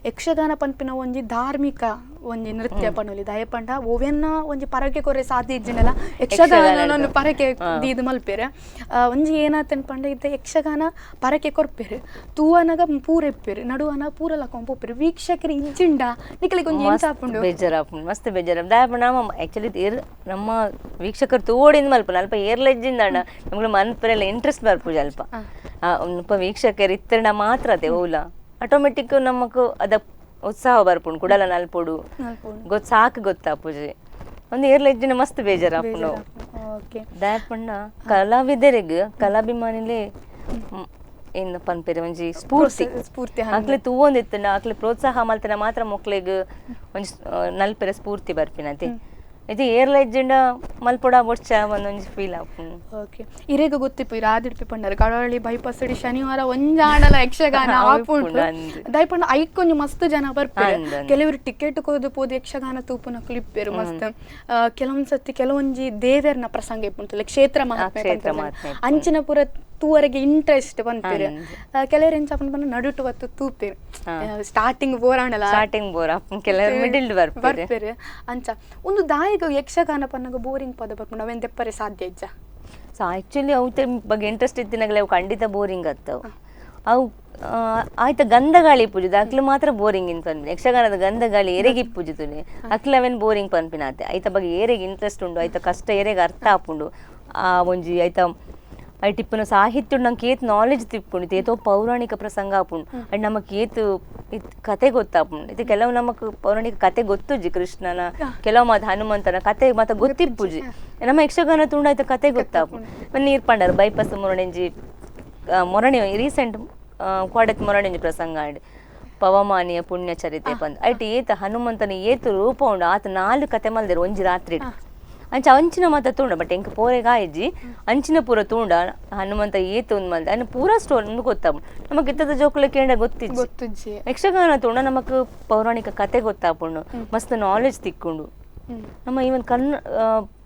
ಯಕ್ಷಗಾನ ಪನ್ಪಿನ ಒಂಜಿ ಧಾರ್ಮಿಕ ಒಂಜಿ ನೃತ್ಯ ಪಣೋಲಿ ದಯಪಂಡ ಓವೆನ್ನ ಒಂಜಿ ಪರಕೆ ಕೊರೆ ಸಾಧ್ಯ ಇಜ್ಜಿನಲ್ಲ ಯಕ್ಷಗಾನ ಪರಕೆ ದೀದ್ ಮಲ್ಪೇರು ಒಂಜಿ ಏನಾತನ್ ಪಂಡ ಇದ್ದ ಯಕ್ಷಗಾನ ಪರಕೆ ಕೊರ್ಪೇರು ತೂವನಗ ಪೂರ ಇಪ್ಪೇರು ನಡುವನ ಪೂರ ಲಕೊಂಡ್ ಪೋಪೇರು ವೀಕ್ಷಕರು ಇಜ್ಜಿಂಡ ನಿಕಲಿಗೆ ಒಂಜಿ ಎಂಚ ಆಪುಂಡು ಬೇಜಾರಾಪುಂಡು ಮಸ್ತ್ ಬೇಜಾರಾಪುಂಡು ದಯಪಂಡ ನಮ್ಮ ಆಕ್ಚುಲಿ ಏರ್ ನಮ್ಮ ವೀಕ್ಷಕರು ತೋಡಿಂದ ಮಲ್ಪುಂಡು ಅಲ್ಪ ಏರ್ಲ ಇಜ್ಜಿಂದ ಅಣ್ಣ ನಮ್ಗೆ ಮನ್ಪರೆಲ್ಲ ಇಂಟ್ರೆಸ್ಟ್ ಬರ್ಪುಜಿ ಅಲ್ಪ ಅಲ್ಪ ವೀಕ್ಷಕರು ಇತ್ತರಣ ಮಾತ್ರ ಅದೇ ಓಲ ಆಟೋಮೆಟಿಕ್ ನಮಕ್ ಅದ ಉತ್ಸಾಹ ಬರ್ಪುಂಡು ಕುಡಲ ನಲ್ಪೊಡು ಗೊತ್ತ ಸಾಕು ಗೊತ್ತಾಪುಜಿ ಒಂದು ಏರ್ಲ ಇಜ್ಜಿನ ಮಸ್ತ್ ಬೇಜಾರಾಪುಂಡು. ದಾಯಪಂಡ ಕಲಾವಿದರಿಗ್ ಕಲಾಭಿಮಾನಿಲೇ ಏನು ಪನ್ಪೇರೆ ಒಂಜಿ ಸ್ಫೂರ್ತಿ ಸ್ಫೂರ್ತಿ ಅಕ್ಲೆ ತೂವೊಂದಿತ್ತಂಡ ಅಕ್ಲೆ ಪ್ರೋತ್ಸಾಹ ಮಲ್ತನ ಮಾತ್ರ ಮೊಕ್ಲೆಗ್ ಒಂಜಿ ನಲ್ಪೆರೆ ಸ್ಫೂರ್ತಿ ಬರ್ಪಿನತೆ ಇದು ಏರ್ಲ ಇಜ್ಜಿಂಡ ಮಲ್ಪೊಡ ಬೊಡ್ಚ ಒಂದೊಂಜಿ ಫೀಲ್ ಆಪುಂಡು. ಓಕೆ, ಇರೆಗ್ ಗೊತ್ತಿಪ್ಪು ಇರ್ ಆದಿಡ್ಪಿ ಪಂಡರ್ ಕಡವಳ್ಳಿ ಬೈಪಾಸ್ ಇಡಿ ಶನಿವಾರ ಒಂಜಾಂಡಲ ಯಕ್ಷಗಾನ ಆಪುಂಡು ದಯಪಂಡ ಐಕೊಂಜಿ ಮಸ್ತ್ ಜನ ಬರ್ಪೇರು ಕೆಲವರು ಟಿಕೆಟ್ ಕೊದು ಪೋದು ಯಕ್ಷಗಾನ ತೂಪುನಕುಲು ಇಪ್ಪೇರು ಮಸ್ತ್. ಕೆಲವೊಂದ್ ಸತಿ ಕೆಲವೊಂಜಿ ದೇವೆರ್ನ ಪ್ರಸಂಗ ಇಪ್ಪುಂಟು ಕ್ಷೇತ್ರ ಮಹಾತ್ಮೆ ಅಂಚಿನ ಪೂರ ತೂವರೆಗೆ ಇಂಟ್ರೆಸ್ಟ್ ಪನ್ಪೇರು. ಕೆಲವರು ಎಂಚ ಪಂಡ ನಡುಟು ಬತ್ತು ತೂಪೇರು ಸ್ಟಾರ್ಟಿಂಗ್ ಬೋರ್ ಆಂಡಲ ಸ್ಟಾರ್ಟಿಂಗ್ ಬೋರ್ ಆಪುಂಡು ಕೆಲವರು ಮಿಡಿಲ್ ಬರ್ಪೇರು ಅಂಚ ಒಂದು ದಾಯಿಗ ಯಕ್ಷಗಾನ ಪನ್ನಗ ಬೋರಿಂಗ್ ಪದ ಬರ್ಪುಂಡು ಅವೇನ್ ದೆಪ್ಪರೆ ಸಾಧ್ಯ ಇಜ್ಜ. ಸೊ ಆಕ್ಚುಲಿ ಅವು ಬಗ್ಗೆ ಇಂಟ್ರೆಸ್ಟ್ ಇತ್ತಿನಾಗಲೇ ಅವು ಖಂಡಿತ ಬೋರಿಂಗ್ ಆಗ್ತಾವ ಅವು ಆಯ್ತ ಗಂಧಗಾಳಿ ಪೂಜೆ ಅಕ್ಲು ಮಾತ್ರ ಬೋರಿಂಗ್ ಇನ್ ಪನ್ಪಿನ ಯಕ್ಷಗಾನದ ಗಂಧಗಾಳಿ ಏರೆಗೆ ಪೂಜೆ ತುನಿ ಅಕ್ಲು ಅವೇನ್ ಬೋರಿಂಗ್ ಪನ್ಪಿನ ಆತೆ ಐತ ಬಗ್ಗೆ ಏರೆಗೆ ಇಂಟ್ರೆಸ್ಟ್ ಉಂಡು ಐತ ಕಷ್ಟ ಏರೆಗೆ ಅರ್ಥ ಆಪುಂಡು ಆ ಒಂಜಿ ಐತ ಐಟ್ ಇಪ್ಪುನ ಸಾಹಿತ್ಯ ನಂಗೆ ಏತ್ ನಾಲೆಜ್ ತಿಪ್ಪುಂಡು ಏತೋ ಪೌರಾಣಿಕ ಪ್ರಸಂಗ ಆಪುಂಡು ಅಂಡ್ ನಮಕ್ ಏತ್ ಕತೆ ಗೊತ್ತಾಪುಂಡು ಇದು ಕೆಲವು ನಮಕ್ ಪೌರಾಣಿಕ ಕತೆ ಗೊತ್ತುಜಿ ಕೃಷ್ಣನ ಕೆಲವು ಮಾತು ಹನುಮಂತನ ಕತೆ ಮಾತ ಗೊತ್ತಿಪ್ಪುಜಿ ನಮ್ಮ ಯಕ್ಷಗಾನ ತುಂಡ ಆಯ್ತ ಕತೆ ಗೊತ್ತಾಪುಂಡು. ನೀರ್ ಪಂಡರ್ ಬೈಪಾಸ್ ಮೊರಣೆಂಜಿ ಮೊರಣಿ ರೀಸೆಂಟ್ ಕೋಡತ್ ಮೊರಣೆಂಜಿ ಪ್ರಸಂಗ ಆಂಡ್ ಪವಮಾನಿಯ ಪುಣ್ಯ ಚರಿತೆ ಬಂದು ಐಟ್ ಏತ ಹನುಮಂತನ ಏತು ರೂಪ ಉಂಡು ಆತ 4 ಕತೆ ಮಲ್ದೇರು ಒಂಜಿ ರಾತ್ರಿ ಅಂಚ ಅಂಚಿನ ಮಾತ ತೂಂಡ ಬಟ್ ಎಂಕ್ ಪೋರೆಗ್ ಆಯ್ಜಿ ಅಂಚಿನ ಪೂರ ತೂಂಡ ಹನುಮಂತ ಏತು ಒಂದು ಮಲ್ದ ಅನ್ನ ಪೂರ ಸ್ಟೋರಿ ಒಂದು ಗೊತ್ತಾಪುಂಡು ನಮಕ್ ಇತ್ತದ ಜೋಕುಲ ಕೇಂಡ ಗೊತ್ತಿಜ್ಜಿ. ಯಕ್ಷಗಾನ ತೂಂಡ ನಮಕ್ ಪೌರಾಣಿಕ ಕತೆ ಗೊತ್ತಾಪುಂಡು ಮಸ್ತ್ ನಾಲೆಜ್ ತಿಕ್ಕೊಂಡು ನಮ್ಮ ಈವನ್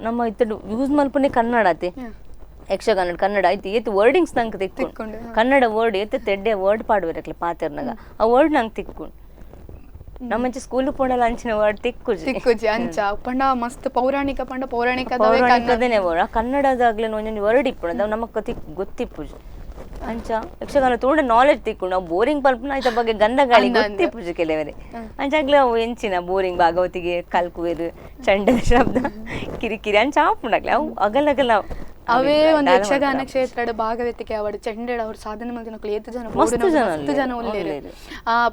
ನಮ್ಮ ಇತ್ತಡು ಯೂಸ್ ಮಲ್ಪುನೆ ಕನ್ನಡ ಅತೆ ಯಕ್ಷಗಾನ ಕನ್ನಡ ಆಯ್ತು ಏತು ವರ್ಡಿಂಗ್ಸ್ ನಂಗೆ ತಿಕ್ಕೊಂಡು ಕನ್ನಡ ವರ್ಡ್ ಏತು ತೆಡ್ಡೆ ವರ್ಡ್ ಪಾಡುವರಕ್ಲೆ ಪಾತೆರ್ನಾಗ ಆ ವರ್ಡ್ ನಂಗೆ ತಿಕ್ಕೊಂಡು ನಮ್ಮಂಚೆ ಸ್ಕೂಲ್ ಪೋಂಡಲ ಅಂಚಿನ ವರ್ಡ್ ತಿಕ್ಕುಜಿ ತಿಕ್ಕುಜಿ ಅಂಚ ಪಂಡ ಮಸ್ತ್ ಪೌರಾಣಿಕ ಪಂಡ ಪೌರಾಣಿಕ ಪೌರಾಣಿಕದೇನೆ ವರ್ಡ್ ಕನ್ನಡದಾಗ್ಲೇ ಒಂಜೊಂಜಿ ವರ್ಡ್ ಇಪ್ಪುಂಡು ಅವು ನಮಕ್ ಗೊತ್ತಿಪ್ಪುಜಿ. ಅಂಚ ಯಕ್ಷಗಾನ ತೋಡ ನಾಲೆಜ್ ತಿಕ್ಕೊಂಡು ನಾವು ಬೋರಿಂಗ್ ಪಲ್ಪನ ಐತ ಬಗ್ಗೆ ಗಂಧ ಗಾಳಿ ಗೊತ್ತಿಪ್ಪುಜಿ ಕೆಲವರೆ. ಅಂಚಾಗ್ಲೇ ಅವು ಎಂಚಿನ ಬೋರಿಂಗ್ ಭಾಗವತಿಗೆ ಕಲ್ಕುವೆರು ಚಂಡದ ಶಬ್ದ ಕಿರಿಕಿರಿ ಅಂಚ ಆಪುಂಡಾಗ್ಲೆ ಅವು ಅಗಲಗಲ ಅವೇ ಒಂದು ಯಕ್ಷಗಾನ ಕ್ಷೇತ್ರದ ಭಾಗವತಿಕೆ ಅವಡು ಚೆಂಡೆಡ್ ಅವ್ರು ಸಾಧನೆ ಮಲ್ದಿನಕುಲು ಏತ್ ಜನ ಮಸ್ತ್ ಜನ ಮಸ್ತ್ ಜನ ಉಲ್ಲೇರು.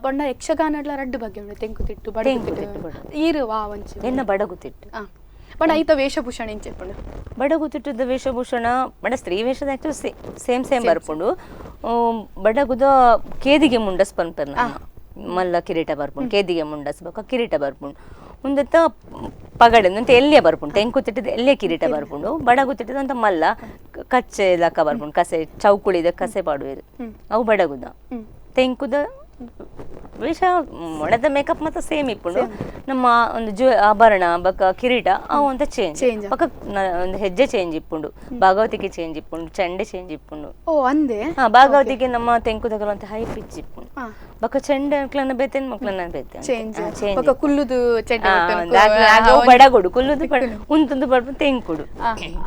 ಪಂಡ ಯಕ್ಷಗಾನಡ್ಲ ರಡ್ಡು ಬಗ್ಗೆ ಉಂಡು, ತೆಂಕುತಿಟ್ಟು ಬಡಗುತಿಟ್ಟು ಈರು ವಾ ಒಂಚಿ ಎನ್ನ ಬಡಗುತಿಟ್ಟು. ಪಂಡ ಐತ ವೇಷಭೂಷಣ ಇಂಚೆಪ್ಪುಂಡು ಬಡಗುತಿಟ್ಟದ ವೇಷಭೂಷಣ ಬಡ ಸ್ತ್ರೀ ವೇಷದ actually same same ಬರ್ಪುಂಡು. ಬಡಗುದ ಕೇದಿಗೆ ಮುಂಡಸ್ ಪನ್ಪೆರ್ ಮಲ್ಲ ಕಿರೀಟ ಬರ್ಪುಂಡು, ಕೇದಿಗೆ ಮುಂಡಸ್ ಬೊಕ್ಕ ಕಿರೀಟ ಬರ್ಪುಂಡು. ಉಂದೆತ್ತ ಪಗಡೆ ಅಂತ ಎಲ್ಲಿಯ ಬರ್ಪುಂಡು, ತೆಂಕುತಿಟ್ಟದ ಎಲ್ಲಿಯ ಕಿರೀಟ ಬರ್ಪುಂಡು. ಬಡಗುತಿಟ್ಟದ ಅಂತ ಮಲ್ಲ ಕಚ್ಚೆ ಲಕ್ಕ ಬರ್ಪುಂಡು, ಕಸೆ ಚೌಕುಳಿದ ಕಸೆ ಪಾಡುವೆರು ಅವು ಬಡಗುದ. ತೆಂಕುದ ವೇಷ ಮೊಣದ ಮೇಕಪ್ ಮಾತ್ರ ಸೇಮ್ ಇಪ್ಪುಂಡು. ನಮ್ಮ ಒಂದು ಜು ಆಭರಣ ಬೊಕ್ಕ ಕಿರೀಟ ಅವು ಅಂತ ಚೇಂಜ್, ಬೊಕ್ಕ ಒಂದು ಹೆಜ್ಜೆ ಚೇಂಜ್ ಇಪ್ಪುಂಡು, ಭಾಗವತಿಗೆ ಚೇಂಜ್ ಇಪ್ಪುಂಡು, ಚಂಡೆ ಚೇಂಜ್ ಇಪ್ಪುಂಡು. ಓ ಅಂದೆ ಹಾ ಭಾಗವತಿಗೆ ನಮ್ಮ ತೆಂಕುದಗಲು ಅಂತ ಹೈ ಪಿಚ್ ಇಪ್ಪುಂಡು. ಬೊಕ್ಕ ಚೆಂಡೆ ಮಕ್ಳನ್ನ ಬೇತೆ ಮಕ್ಳನ್ನ ಬೇತೆ ಚೇಂಜ್ ಬೊಕ್ಕ ಕುಲ್ಲುದು ಚೆಂಡೆ ಬಡಗುಡು ಕುಲ್ಲುದು ಉಂತುಂದು ಬಡ್ಪು ತೆಂಕುಡು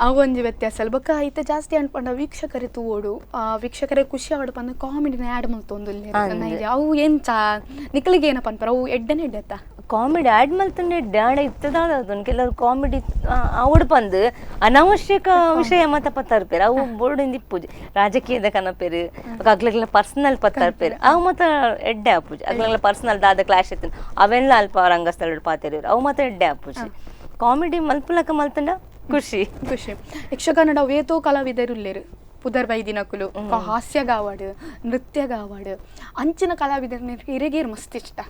ಅವು ಒಂಜಿ ವ್ಯತ್ಯಾಸ ಅಲ್ಲ. ಬೊಕ್ಕ ಐತ ಜಾಸ್ತಿ ಅನ್ಪಂಡ ವೀಕ್ಷಕರೇ ತೂವೋಡು, ವೀಕ್ಷಕರೇ ಖುಷಿ ಆವಡು ಪಂಡ ಕಾಮಿಡಿನ ಆ್ಯಡ್ ಮಲ್ತೊಂದು ಅವು ಎಂಚ ನಿಕ್ಲಿಗೆ ಏನಪ್ಪ ಅನ್ಪಾರ ಅವು ಎಡ್ಡನೆ ಎಡ್ಡೆತ್ತ ಕಾಮಿಡಿ ಆ್ಯಡ್ ಮಲ್ತಂಡೆ ಡ್ಯಾಡ ಇತ್ತದ ಅದನ್ನು ಕೆಲವರು ಕಾಮಿಡಿ ಅವಡು ಪಂದು ಅನಾವಶ್ಯಕ ವಿಷಯ ಮತ್ತ ಪತ್ತಾರ್ಪೇರು ಅವು ಬೋರ್ಡಿಂದ ಇಪ್ಪುಜಿ ರಾಜಕೀಯದ ಕನಪೇರು ಅಗ್ಲಗ್ಲ ಪರ್ಸನಲ್ ಪತ್ತಾರ್ಪೇರು ಅವು ಮತ್ತ ಎಡ್ಡೆ ಆಪುಜಿ. ಅಗ್ಲಗ್ಲ ಪರ್ಸನಲ್ ದಾದ ಕ್ಲಾಶ್ ಇತ್ತು ಅವೆಲ್ಲ ಅಲ್ಪ ರಂಗಸ್ಥಳ ಪಾತೆರು ಅವು ಮತ್ತ ಎಡ್ಡೆ ಆಪುಜಿ. ಕಾಮಿಡಿ ಮಲ್ಪುಲಕ ಮಲ್ತಂಡ ಖುಷಿ ಖುಷಿ. ಯಕ್ಷಗಾನಡ ಅವೇತೋ ಕಲಾವಿದರು ಉಲ್ಲೇರು, ಪುದರ್ ಬೈದಿನಕುಲು ಹಾಸ್ಯಗಾವಾಡು ನೃತ್ಯಗಾವಾಡು ಅಂಚಿನ ಕಲಾವಿದರನ್ನ ಇರೆಗೇರು ಮಸ್ತ್ ಇಷ್ಟ.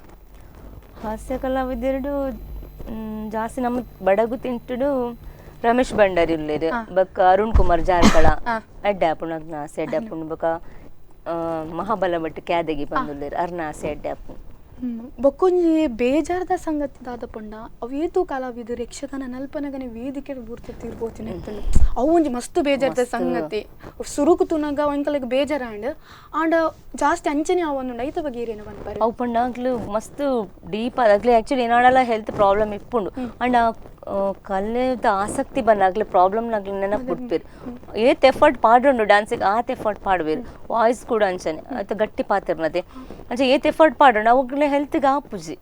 ಹಾಸ್ಯ ಕಲಾವಿದೆರಡು ಜಾಸ್ತಿ ನಮ್ಮ ಬಡಗು ತಿಂಟುಡು ರಮೇಶ್ ಭಂಡಾರಿ ಉಲ್ಲೇರು, ಬೊಕ್ಕ ಅರುಣ್ ಕುಮಾರ್ ಜಾರ್ಕಳ ಎಡ್ಡೆ ಆಪುಂಡು ಅರ್ನ ಆಸೆ ಎಡ್ಡೆ ಆಪುಂಡು. ಬೊಕ್ಕ ಮಹಾಬಲ ಭಟ್ ಕ್ಯಾದಗಿ ಬಂದುಲ್ಲೇರು ಅರ್ನ ಆಸೆ ಎಡ್ಡೆ ಆಪುಂಡು. ಬೊಕ್ಕೊಂಜಿ ಬೇಜಾರದ ಸಂಗತಿ ದಾದ ಪಂಡ ಅವೇತೋ ಕಲಾವಿದರು ಯಕ್ಷಗಾನ ನಲ್ಪನಗನೆ ವೇದಿಕೆ ಬೂರ್ತಿ ತೀರ್ಪೋತಿನ ಅವು ಒಂಜಿ ಮಸ್ತ್ ಬೇಜಾರದ ಸಂಗತಿ. ಸುರುಕು ತುನಗ ಒಂಕಲಿಗೆ ಬೇಜಾರ ಆಂಡ್ ಆಂಡ ಜಾಸ್ತಿ ಅಂಚನೆ ಅವನು ಐತ ಬಗ್ಗೆ ಏನೇನು ಪನ್ಪಾರೆ ಅವು ಪಂಡ ಅಗ್ಲು ಮಸ್ತ್ ಡೀಪ್ ಅಗ್ಲಿ ಆಕ್ಚುಲಿ ಏನಾಡಲ್ಲ ಹೆಲ್ತ್ ಪ್ರಾಬ್ಲಮ್ ಇಪ್ಪುಂಡು. ಅಂಡ್ ಕಲೆದ ಆಸಕ್ತಿ ಬಂದಾಗ್ಲಿ ಪ್ರಾಬ್ಲಮ್ ನಾಗ್ಲಿ ನೆನಪು ಬಿಡ್ಪೇರು. ಏತ್ ಎಫರ್ಟ್ ಪಾಡುಂಡು ಡ್ಯಾನ್ಸಿಗೆ ಆತ್ ಎಫರ್ಟ್ ಪಾಡ್ಬೇರು, ವಾಯ್ಸ್ ಕೂಡ ಅಂಚನೆ ಆತ ಗಟ್ಟಿ ಪಾತಿರ್ನತೆ ಅಂಚ ಏತ್ ಎಫರ್ಟ್ ಪಾಡುಂಡು ಅವಾಗಲೇ ಹೆಲ್ತ್ಗೆ ಆಪುಜಿ.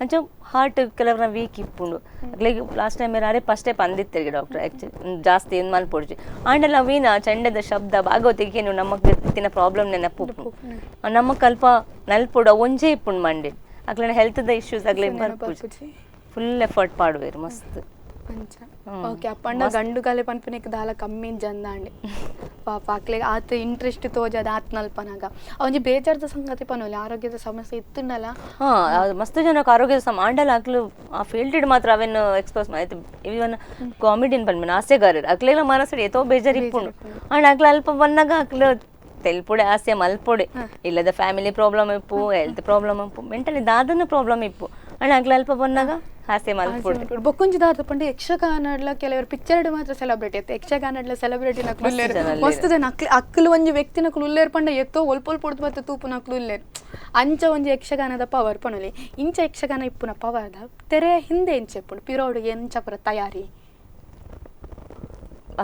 ಅಂಚ ಹಾರ್ಟ್ ಕೆಲವ್ರನ್ನ ವೀಕ್ ಇಪ್ಪುಂಡು. ಅಗ್ಲಿಗೆ ಲಾಸ್ಟ್ ಟೈಮ್ ಯಾರೇ ಫಸ್ಟ್ ಟೈಪ್ ಅಂದಿತ್ತರಿಗೆ ಡಾಕ್ಟರ್ ಆ್ಯಕ್ಚುಲಿ ಜಾಸ್ತಿ ಏನು ಮಲ್ಪೊಡ್ಜಿ ಆಂಡಲ್ಲ ಅವೇನ ಚಂಡದ ಶಬ್ದ ಭಾಗವತಿಗೆ ಏನು ನಮಗೆ ತಿನ್ನ ಪ್ರಾಬ್ಲಮ್ ನೆನಪು ನಮ್ಮ ಕಲ್ಪ ನಲ್ಪೊಡು ಒಂಜೇ ಇಪ್ಪುಂಡು ಮಂಡೆ ಅಗ್ಲೇ ಹೆಲ್ತ್ದ ಇಶ್ಯೂಸ್ ಆಗ್ಲೇ ಬರ್ಪುಜಿ. ಫುಲ್ ಎಫರ್ಟ್ ಪಾಡುವೇರು ಮಸ್ತ್ ಅಂಚ. ಓಕೆ ಅಪ್ಪಂಡ ಗಂಡು ಕಲೆ ಪನ್ಪಿನಕ್ಕೆ ದಾಲ ಕಮ್ಮಿ ಜಂದಾಂಡೆ ಪಾಪ ಅಕ್ಲೆಗ್ ಆತ ಇಂಟ್ರೆಸ್ಟ್ ತೋಜದ ಆತ್ ನಲ್ಪನಾಗ ಒಂಜಿ ಬೇಜಾರದ ಸಂಗತಿ ಪನೋಲಿ ಆರೋಗ್ಯದ ಸಮಸ್ಯೆ ಇತ್ತುಂಡಲ್ಲ. ಹಾ ಮಸ್ತ್ ಜನಕ್ಕೆ ಆರೋಗ್ಯದ ಸಮ ಆಂಡಲ ಅಕ್ಲು ಆ ಫೀಲ್ಡ್ ಮಾತ್ರ ಅವೇನು ಎಕ್ಸ್ಪೋಸ್ ಆಯ್ತು. ಇವನ್ ಕಾಮಿಡಿಯನ್ ಪನ್ಪಿನ ಹಾಸ್ಯಗಾರರು ಅಕ್ಲೆಲ್ಲ ಮನಸ್ಸು ಏತೋ ಬೇಜಾರು ಇಪ್ಪುಂಡು. ಅಂಡ್ ಅಕ್ಲ ಅಲ್ಪ ಬಂದಾಗ ಅಕ್ಲು ತೆಲ್ಪುಡೆ ಹಾಸ್ಯ ಮಲ್ಪೊಡೆ ಇಲ್ಲದ ಫ್ಯಾಮಿಲಿ ಪ್ರಾಬ್ಲಮ್ ಇಪ್ಪು, ಹೆಲ್ತ್ ಪ್ರಾಬ್ಲಮ್ ಇಪ್ಪು, ಮೆಂಟಲಿ ದಾದನ ಪ್ರಾಬ್ಲಮ್ ಇಪ್ಪು. ಅಂಡ್ ಅಕ್ಲ ಅಲ್ಪ ಬಂದಾಗ ಹಾಸ್ಯ ಮಲ್ಪೊಡೆ. ಬೊಕ್ಕೊಂಜಿ ದಾದ ಪಂಡ ಯಕ್ಷಗಾನಡ್ಲ ಕೆಲವರು ಪಿಕ್ಚರ್ ಮಾತ್ರ ಸೆಲೆಬ್ರಿಟಿ ಇತ್ತು, ಯಕ್ಷಗಾನಡ್ಲ ಸೆಲೆಬ್ರಿಟಿ ನಕ್ಲು ಉಲ್ಲೇರು ಮಸ್ತ್ ಜನ ಅಕ್ಲು ಅಕ್ಲು ಒಂಜಿ ವ್ಯಕ್ತಿ ನಕ್ಲು ಉಲ್ಲೇರು ಪಂಡ ಎತ್ತೋ ಒಲ್ಪ ಒಲ್ಪ ಹೊಡ್ದು ಮತ್ತೆ ತೂಪು ನಕ್ಲು ಉಲ್ಲೇರು. ಅಂಚ ಒಂಜಿ ಯಕ್ಷಗಾನದ ಪವರ್ ಪನೊಲಿ ಇಂಚ ಯಕ್ಷಗಾನ ಇಪ್ಪುನ ಪವರ್ದ ತೆರೆ ಹಿಂದೆ ಎಂಚ ಇಪ್ಪುಂಡು ಪಿರೋಡು ಎಂಚ ಪುರ ತಯಾರಿ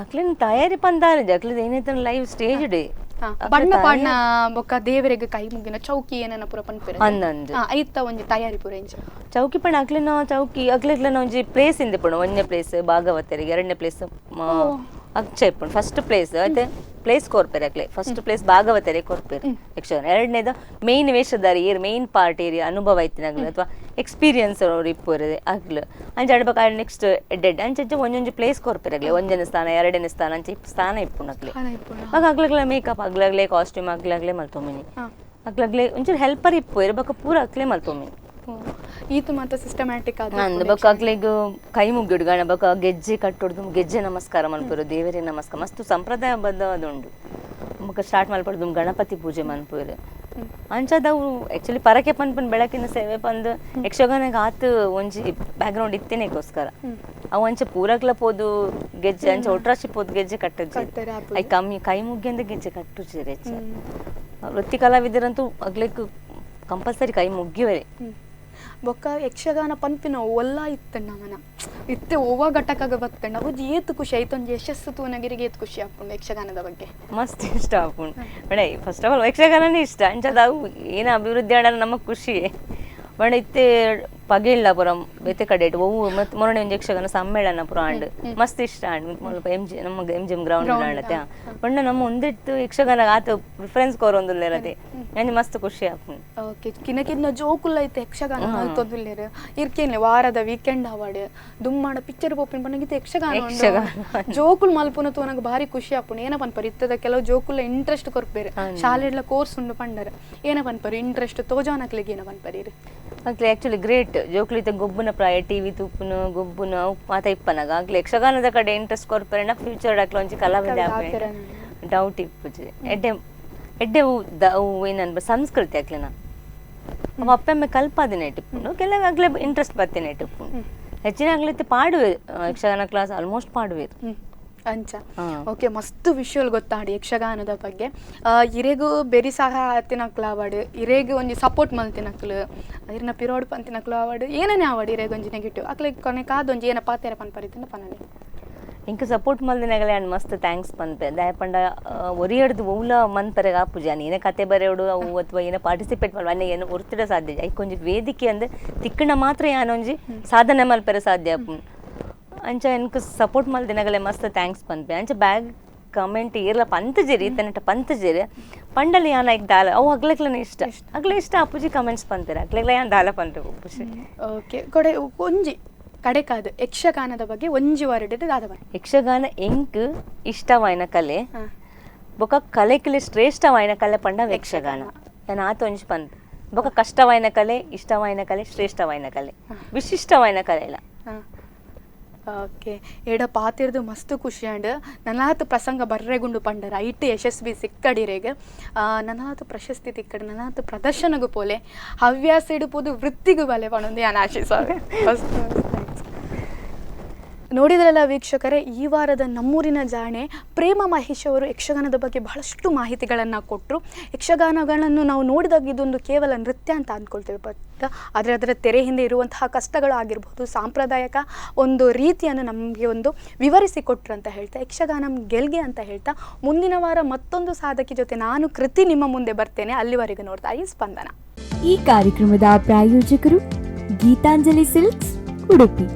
ಅಕ್ಲಿನ ತಯಾರಿ ಪಂದಾರೆ ಅಕ್ಲಿದ ಏನೈತೆ live stage day ಬಣ್ಣ ಪಾಡ್ನ ಬೊಕ್ಕ ದೇವರಿಗೆ ಕೈ ಮುಗಿನ ಚೌಕಿ ಏನನ್ನ ಪೂರ ಪನ್ಪೆರ್ ಅಂದಂದು ಐತ ಒಂಜಿ ತಯಾರಿ ಪೂರ ಎಂಚ ಚೌಕಿ ಪಂಡ ಅಕ್ಲಿನ ಚೌಕಿ ಅಕ್ಲಿನ ಒಂಜಿ ಪ್ಲೇಸ್ ಇಂದ ಪಂಡ ಒಂಜನೇ ಪ್ಲೇಸ್ ಭಾಗವತರಿಗೆ, ಎರಡನೇ ಪ್ಲೇಸ್ ಅಕ್ಷ ಇಪ್ಪುಂಡು. ಫಸ್ಟ್ ಪ್ಲೇಸ್ ಐತೆ ಪ್ಲೇಸ್ ಕೊರ್ಪೆರ್ ಅಕ್ಲೆ ಫಸ್ಟ್ ಪ್ಲೇಸ್ ಭಾಗವತರಿಗೆ ಕೊರ್ಪೆರ್ ಯಕ್ಷಗಾನ. ಎರಡನೇದು ಮೇನ್ ವೇಷಧಾರಿ ಏರ್ main part area ಅನುಭವ ಐತಿನ ಅಥವಾ ಎಕ್ಸ್ಪೀರಿಯನ್ಸ್ ಅವ್ರು ಇಪ್ಪುರೆ ಅಗ್ಲು ಅಂಚ ಆಡ್ಬೇಕು. ನೆಕ್ಸ್ಟ್ ಎಡ್ಡೆಡ್ ಅಂಚ ಒಂಜೊಂಜಿ ಪ್ಲೇಸ್ ಕೊರ್ಪೆರ್ ಅಗ್ಲೆ ಒಂಜನೇ ಸ್ಥಾನ ಎರಡನೇ ಸ್ಥಾನ ಅಂಚ ಸ್ಥಾನ ಇಪ್ಪುಂಡು ಅಗ್ಲೆ. ಆಗ ಅಗ್ಲಗ್ಲ ಮೇಕಪ್ ಅಗ್ಲಗ್ಲೆ ಕಾಸ್ಟ್ಯೂಮ್ ಅಗ್ಲಗ್ಲೆ ಮಲ್ತೊಮಿನಿ ಅಗ್ಲಗ್ಲೆ ಒಂಚೂರು ಹೆಲ್ಪರ್ ಇಪ್ಪು ಇರ್ಬೇಕು ಪೂರ ಅಕ್ಲೆ ಮಲ್ತೊಮಿನಿ. ಈತ ಮಾತ್ರ ಸಿಸ್ಟಮ್ಯಾಟಿಕ್ ಆದ ಅಂದ್ ಬೊಕ್ಕ ಅಕ್ಲೆಗ್ ಕೈ ಮುಗಿಡು ಗಣ ಬೊಕ್ಕ ಗೆಜ್ಜೆ ಕಟ್ಟೊಡ್ದು ಗೆಜ್ಜೆ ನಮಸ್ಕಾರ ಮನ್ಪುರು ದೇವರೇ ನಮಸ್ಕಾರ ಮಸ್ತ್ ಸಂಪ್ರದಾಯ ಬದ್ಧವಾದುಂಡು. ಬೊಕ್ಕ ಸ್ಟಾರ್ಟ್ ಮಲ್ಪಡ್ದು ಗಣಪತಿ ಪೂಜೆ ಮನ್ಪುರು ಅಂಚದವು ಆಕ್ಚುಲಿ ಪರಕೆ ಪನ್ಪನ್ ಬೆಳಕಿನ ಸೇವೆ ಪಂದು ಯಕ್ಷಗಾನಕ್ಕೆ ಆತ ಒಂಜಿ ಬ್ಯಾಕ್ಗ್ರೌಂಡ್ ಇತ್ತೇನೆಗೋಸ್ಕರ ಅವು ಅಂಚ ಪೂರಕ್ಲ ಪೋದು ಗೆಜ್ಜೆ ಅಂಚ ಒಟ್ರಾಶಿ ಪೋದು ಗೆಜ್ಜೆ ಕಟ್ಟುಜಿ I ಕಮ್ಮಿ ಕೈ ಮುಗ್ಗಿಂದ ಗೆಜ್ಜೆ ಕಟ್ಟುಜಿ ಹೆಚ್ಚ. ವೃತ್ತಿ ಕಲಾವಿದರಂತೂ ಅಗ್ಲಿಕ್ ಕಂಪಲ್ಸರಿ ಕೈ ಮುಗ್ಗಿವರೆ. ಬೊಕ್ಕ ಯಕ್ಷಗಾನ ಪನ್ಪಿನ ಒಲ್ಲ ಇತ್ತಣ್ಣ ಮನ ಇತ್ತೆ ಒವ್ವ ಘಟಕಗ ಬತ್ತಣ್ಣ ಒಂಜಿ ಏತ್ ಖುಷಿ ಆಯ್ತು, ಒಂಜಿ ಯಶಸ್ಸು ತೂನಗಿರಿಗೆ ಏತ್ ಖುಷಿ ಆಪುಂಡು ಯಕ್ಷಗಾನದ ಬಗ್ಗೆ? ಮಸ್ತ್ ಇಷ್ಟ ಆಪುಂಡು ಬಡ. ಫಸ್ಟ್ ಆಫ್ ಆಲ್ ಯಕ್ಷಗಾನನೇ ಇಷ್ಟ. ಅಂಚದ ಅವು ಏನು ಅಭಿವೃದ್ಧಿ ಆಡಲ್ಲ ನಮಗೆ ಖುಷಿ. ಬಡ ಇತ್ತೆ ಪಗೆಲ್ಲ ಪುರ ಬೇತೆ ಕಡೆ ಒವ್ವು ಮತ್ತೆ ಮೊರನೆ ಒಂಜಿ ಯಕ್ಷಗಾನ ಸಮ್ಮೇಳನ ಪುರ ಆಂಡ್ ಮಸ್ತ್ ಇಷ್ಟ ಆಂಡ್. ಮುಲ್ಪ ಎಂ ಜಿ ನಮ್ಮ ಎಂ ಜಿ ಎಂ ಗ್ರೌಂಡ್ ಆಂಡತೆ. ಬಣ್ಣ ನಮ್ಮ ಒಂದಿಟ್ಟು ಯಕ್ಷಗಾನ ಆತ ಪ್ರಿಫರೆನ್ಸ್ ಕೊರೊಂದುಲ್ಲೆರತೆ, ಅಂಚ ಮಸ್ತ್ ಖುಷಿ ಆಪುಂಡು. ಓಕೆ, ಕಿನ್ನ ಕಿನ್ನ ಜೋಕುಲ್ಲ ಐತೆ ಯಕ್ಷಗಾನ ಮಲ್ತೊಂದುಲ್ಲೆರ್. ಇರ್ಕೇನ್ಲೆ ವಾರದ ವೀಕೆಂಡ್ ಅವಾಡ್ ದುಮ್ಮಾಡ ಪಿಕ್ಚರ್ ಪೋಪಿನ ಪಂಡ ಯಕ್ಷಗಾನ ಉಂಡು. ಯಕ್ಷಗಾನ. ಜೋಕುಲು ಮಲ್ಪುನ ತೂನಗ ಭಾರಿ ಖುಷಿ ಆಪುಂಡು. ಏನ ಪನ್ಪರ್ ಇತ್ತದ ಕೆಲವು ಜೋಕುಲ ಇಂಟ್ರೆಸ್ಟ್ ಕೊರ್ಪೇರು, ಶಾಲೆಡ್ಲ ಕೋರ್ಸ್ ಉಂಡು ಪಂಡರ್. ಏನ ಪನ್ಪರ್ ಇಂಟ್ರೆಸ್ಟ್ ತೋಜಾನಕ್ಲೆಗ್ ಏನ ಪನ್ಪರ್ ಇರು? ಅಕ್ಲೆ ಆಕ್ಚುಲಿ ಗ್ರೇಟ್ ಜೋಕುಲು ಇತ್ತೆ ಗೊಬ್ಬುನ ಪ್ರಾಯ, ಟಿವಿ ತೂಪುನ ಗೊಬ್ಬುನ ಅವು ಮಾತ ಇಪ್ಪನಾಗ ಅಕ್ಲೆ ಯಕ್ಷಗಾನದ ಕಡೆ ಇಂಟ್ರೆಸ್ಟ್ ಕೊರ್ಪೆರೆಂಡ ಫ್ಯೂಚರ್ ಅಕ್ಲೆ ಒಂಜಿ ಕಲಾವಿದ ಆಪೆರೆ. ಡೌಟ್ ಇಪ್ಪುಜಿ. ಎಡ್ಡೆ ಎಡ್ಡೆ ಅವು ಅವು ಏನನ್ಬ ಸಂಸ್ಕೃತಿ ಅಕ್ಲೆನ ಅವು ಅಪ್ಪೆಮ್ಮೆ ಕಲ್ಪಾದಿನ ಇಪ್ಪುಂಡು. ಕೆಲವು ಅಗ್ಲೆ ಇಂಟ್ರೆಸ್ಟ್ ಬತ್ತಿನ ಇಪ್ಪುಂಡು. ಹೆಚ್ಚಿನ ಅಗ್ಲಿತ್ತೆ ಪಾಡುವೆ ಯಕ್ಷಗಾನ ಕ್ಲಾಸ್ ಆಲ್ಮೋಸ್ಟ್ ಪಾಡುವೆ. ಅಂಚ. ಓಕೆ, ಮಸ್ತ್ ವಿಷಯಗಳು ಗೊತ್ತಾಡಿ ಯಕ್ಷಗಾನದ ಬಗ್ಗೆ. ಇರೆಗೂ ಬೆರಿ ಸಹ ಆತಿನಕ್ಲು ಆವಡ್, ಇರೆಗ್ ಒಂಜಿ ಸಪೋರ್ಟ್ ಮಲ್ತಿನಕ್ಲು, ಇರ್ನ ಪಿರೋಡ್ ಪಂತಿನಕ್ಲು ಆವಡ್, ಏನನೇ ಆವಡ್ ಇರೆಗ್ ಒಂಜಿ ನೆಗೆಟಿವ್ ಅಕ್ಲೆಗ್ ಕೊನೆಕಾದ್ ಒಂಜಿ ಏನ ಪಾತೆರ ಪನ್ಪರಿತಂಡ ಪನಲೆ. ಇಂಕ್ ಸಪೋರ್ಟ್ ಮಲ್ದಿನಗಲೆ ಆಂಡ್ ಮಸ್ತ್ thanks ಪನ್ಪೆ. ದಾಯೆ ಪಂಡ ಒರಿಯಡ್ದು ಒವ್ಲ ಮನ್ಪೆರೆಗ್ ಆಪುಜಿ. ಆನ್ ಏನ ಕತೆ ಬರೆಯೋಡು ಅವು ಅಥವಾ ಏನ ಪಾರ್ಟಿಸಿಪೇಟ್ ಮಲ್ಪು ಅನ್ನ ಏನ ಒರ್ತಿಡ ಸಾಧ್ಯ. ಐಕ್ ಒಂಜಿ ವೇದಿಕೆ ಅಂದ್ ತಿಕ್ಕಣ ಮಾತ್ರ ಯಾನ್ ಒಂಜಿ ಸಾಧನೆ ಮಲ್ಪೆರೆ ಸಾಧ್ಯ ಆಪುಂಡು. ಅಂಚ ಎನ್ಕ್ ಸಪೋರ್ಟ್ ಮಲ್ದಿನಗಲೆ ಮಸ್ತ್ thanks ಪನ್ಪೆ. ಅಂಚ ಬ್ಯಾಗ್ ಕಮೆಂಟ್ ಏರ್ಲ ಪಂತಜೇರಿ ಇತ್ತನಟ ಪಂತಜೇರಿ ಪಂಡಲಿ ಯಾನ್ ಐಕ್ ದಾಲ ಅವು ಅಗ್ಲೆಗ್ಲನೆ ಇಷ್ಟ, ಅಗ್ಲೆ ಇಷ್ಟ ಆಪುಜಿ ಕಮೆಂಟ್ಸ್ ಪಂತೆರ್ ಅಗ್ಲೆಗ್ಲ ಯಾನ್ ದಾಲ ಪನ್ಪೆ ಪುಷಿ. ಓಕೆ, ಕೊಡೆ ಒಂಜಿ ಕಡೆಕಾದ್ ಯಕ್ಷಗಾನದ ಬಗ್ಗೆ ಒಂಜಿ ವರ್ಡ್ ದಾದ ಪನ್ಪೆ? ಯಕ್ಷಗಾನ ಎಂಕ್ ಇಷ್ಟವಾಯಿನ ಕಲೆ ಬೊಕ ಕಲೆಕ್ಲೆ ಶ್ರೇಷ್ಠವಾಯಿನ ಕಲೆ ಪಂಡ ಯಕ್ಷಗಾನ. ಯಾನ್ ಆತ ಒಂಜಿ ಪನ್ಪೆ. ಬೊಕ ಕಷ್ಟವಾಯಿನ ಕಲೆ, ಇಷ್ಟವಾಯಿನ ಕಲೆ, ಶ್ರೇಷ್ಠವಾಯಿನ ಕಲೆ, ವಿಶಿಷ್ಟವಾಯಿನ ಕಲೆ ಇಲ್ಲ. ಓಕೆ, ಎಡ ಪಾತಿರ್ದು ಮಸ್ತ್ ಖುಷಿ ಆಂಡ್. ನನಾತ್ ಪ್ರಸಂಗ ಬರ್ರೆಗುಂಡು ಪಂಡರ ಐಟ್ ಯಶಸ್ವಿ ಸಿಕ್ಕಡಿರೆಗ್, ನನಾತ್ ಪ್ರಶಸ್ತಿ ತಿಕ್ಕಡ್, ನನಾತ್ ಪ್ರದರ್ಶನಗು ಪೋಲೆ, ಹವ್ಯಾಸ ಇಡುಪೋದು ವೃತ್ತಿಗೂ ಬಲೆ ಪಣೊಂದು ಯಾನ್ ಆಶಿಸಾವೆ. ನೋಡಿದ್ರಲ್ಲ ವೀಕ್ಷಕರೇ, ಈ ವಾರದ ನಮ್ಮೂರಿನ ಜಾಣೆ ಪ್ರೇಮ ಮಹೇಶ್ ಅವರು ಯಕ್ಷಗಾನದ ಬಗ್ಗೆ ಬಹಳಷ್ಟು ಮಾಹಿತಿಗಳನ್ನು ಕೊಟ್ಟರು. ಯಕ್ಷಗಾನಗಳನ್ನು ನಾವು ನೋಡಿದಾಗ ಇದೊಂದು ಕೇವಲ ನೃತ್ಯ ಅಂತ ಅಂದ್ಕೊಳ್ತೇವೆ, ಬಟ್ ಆದರೆ ಅದರ ತೆರೆ ಹಿಂದೆ ಇರುವಂತಹ ಕಷ್ಟಗಳು ಆಗಿರ್ಬೋದು, ಸಾಂಪ್ರದಾಯಿಕ ಒಂದು ರೀತಿಯನ್ನು ನಮಗೆ ಒಂದು ವಿವರಿಸಿ ಕೊಟ್ಟರು ಅಂತ ಹೇಳ್ತಾ, ಯಕ್ಷಗಾನ ಗೆಲ್ಗೆ ಅಂತ ಹೇಳ್ತಾ ಮುಂದಿನ ವಾರ ಮತ್ತೊಂದು ಸಾಧಕಿ ಜೊತೆ ನಾನು ಕೃತಿ ನಿಮ್ಮ ಮುಂದೆ ಬರ್ತೇನೆ. ಅಲ್ಲಿವರೆಗೂ ನೋಡ್ತಾ ಈ ಸ್ಪಂದನ. ಈ ಕಾರ್ಯಕ್ರಮದ ಪ್ರಾಯೋಜಕರು ಗೀತಾಂಜಲಿ ಸಿಲ್ಕ್ಸ್, ಉಡುಪಿ.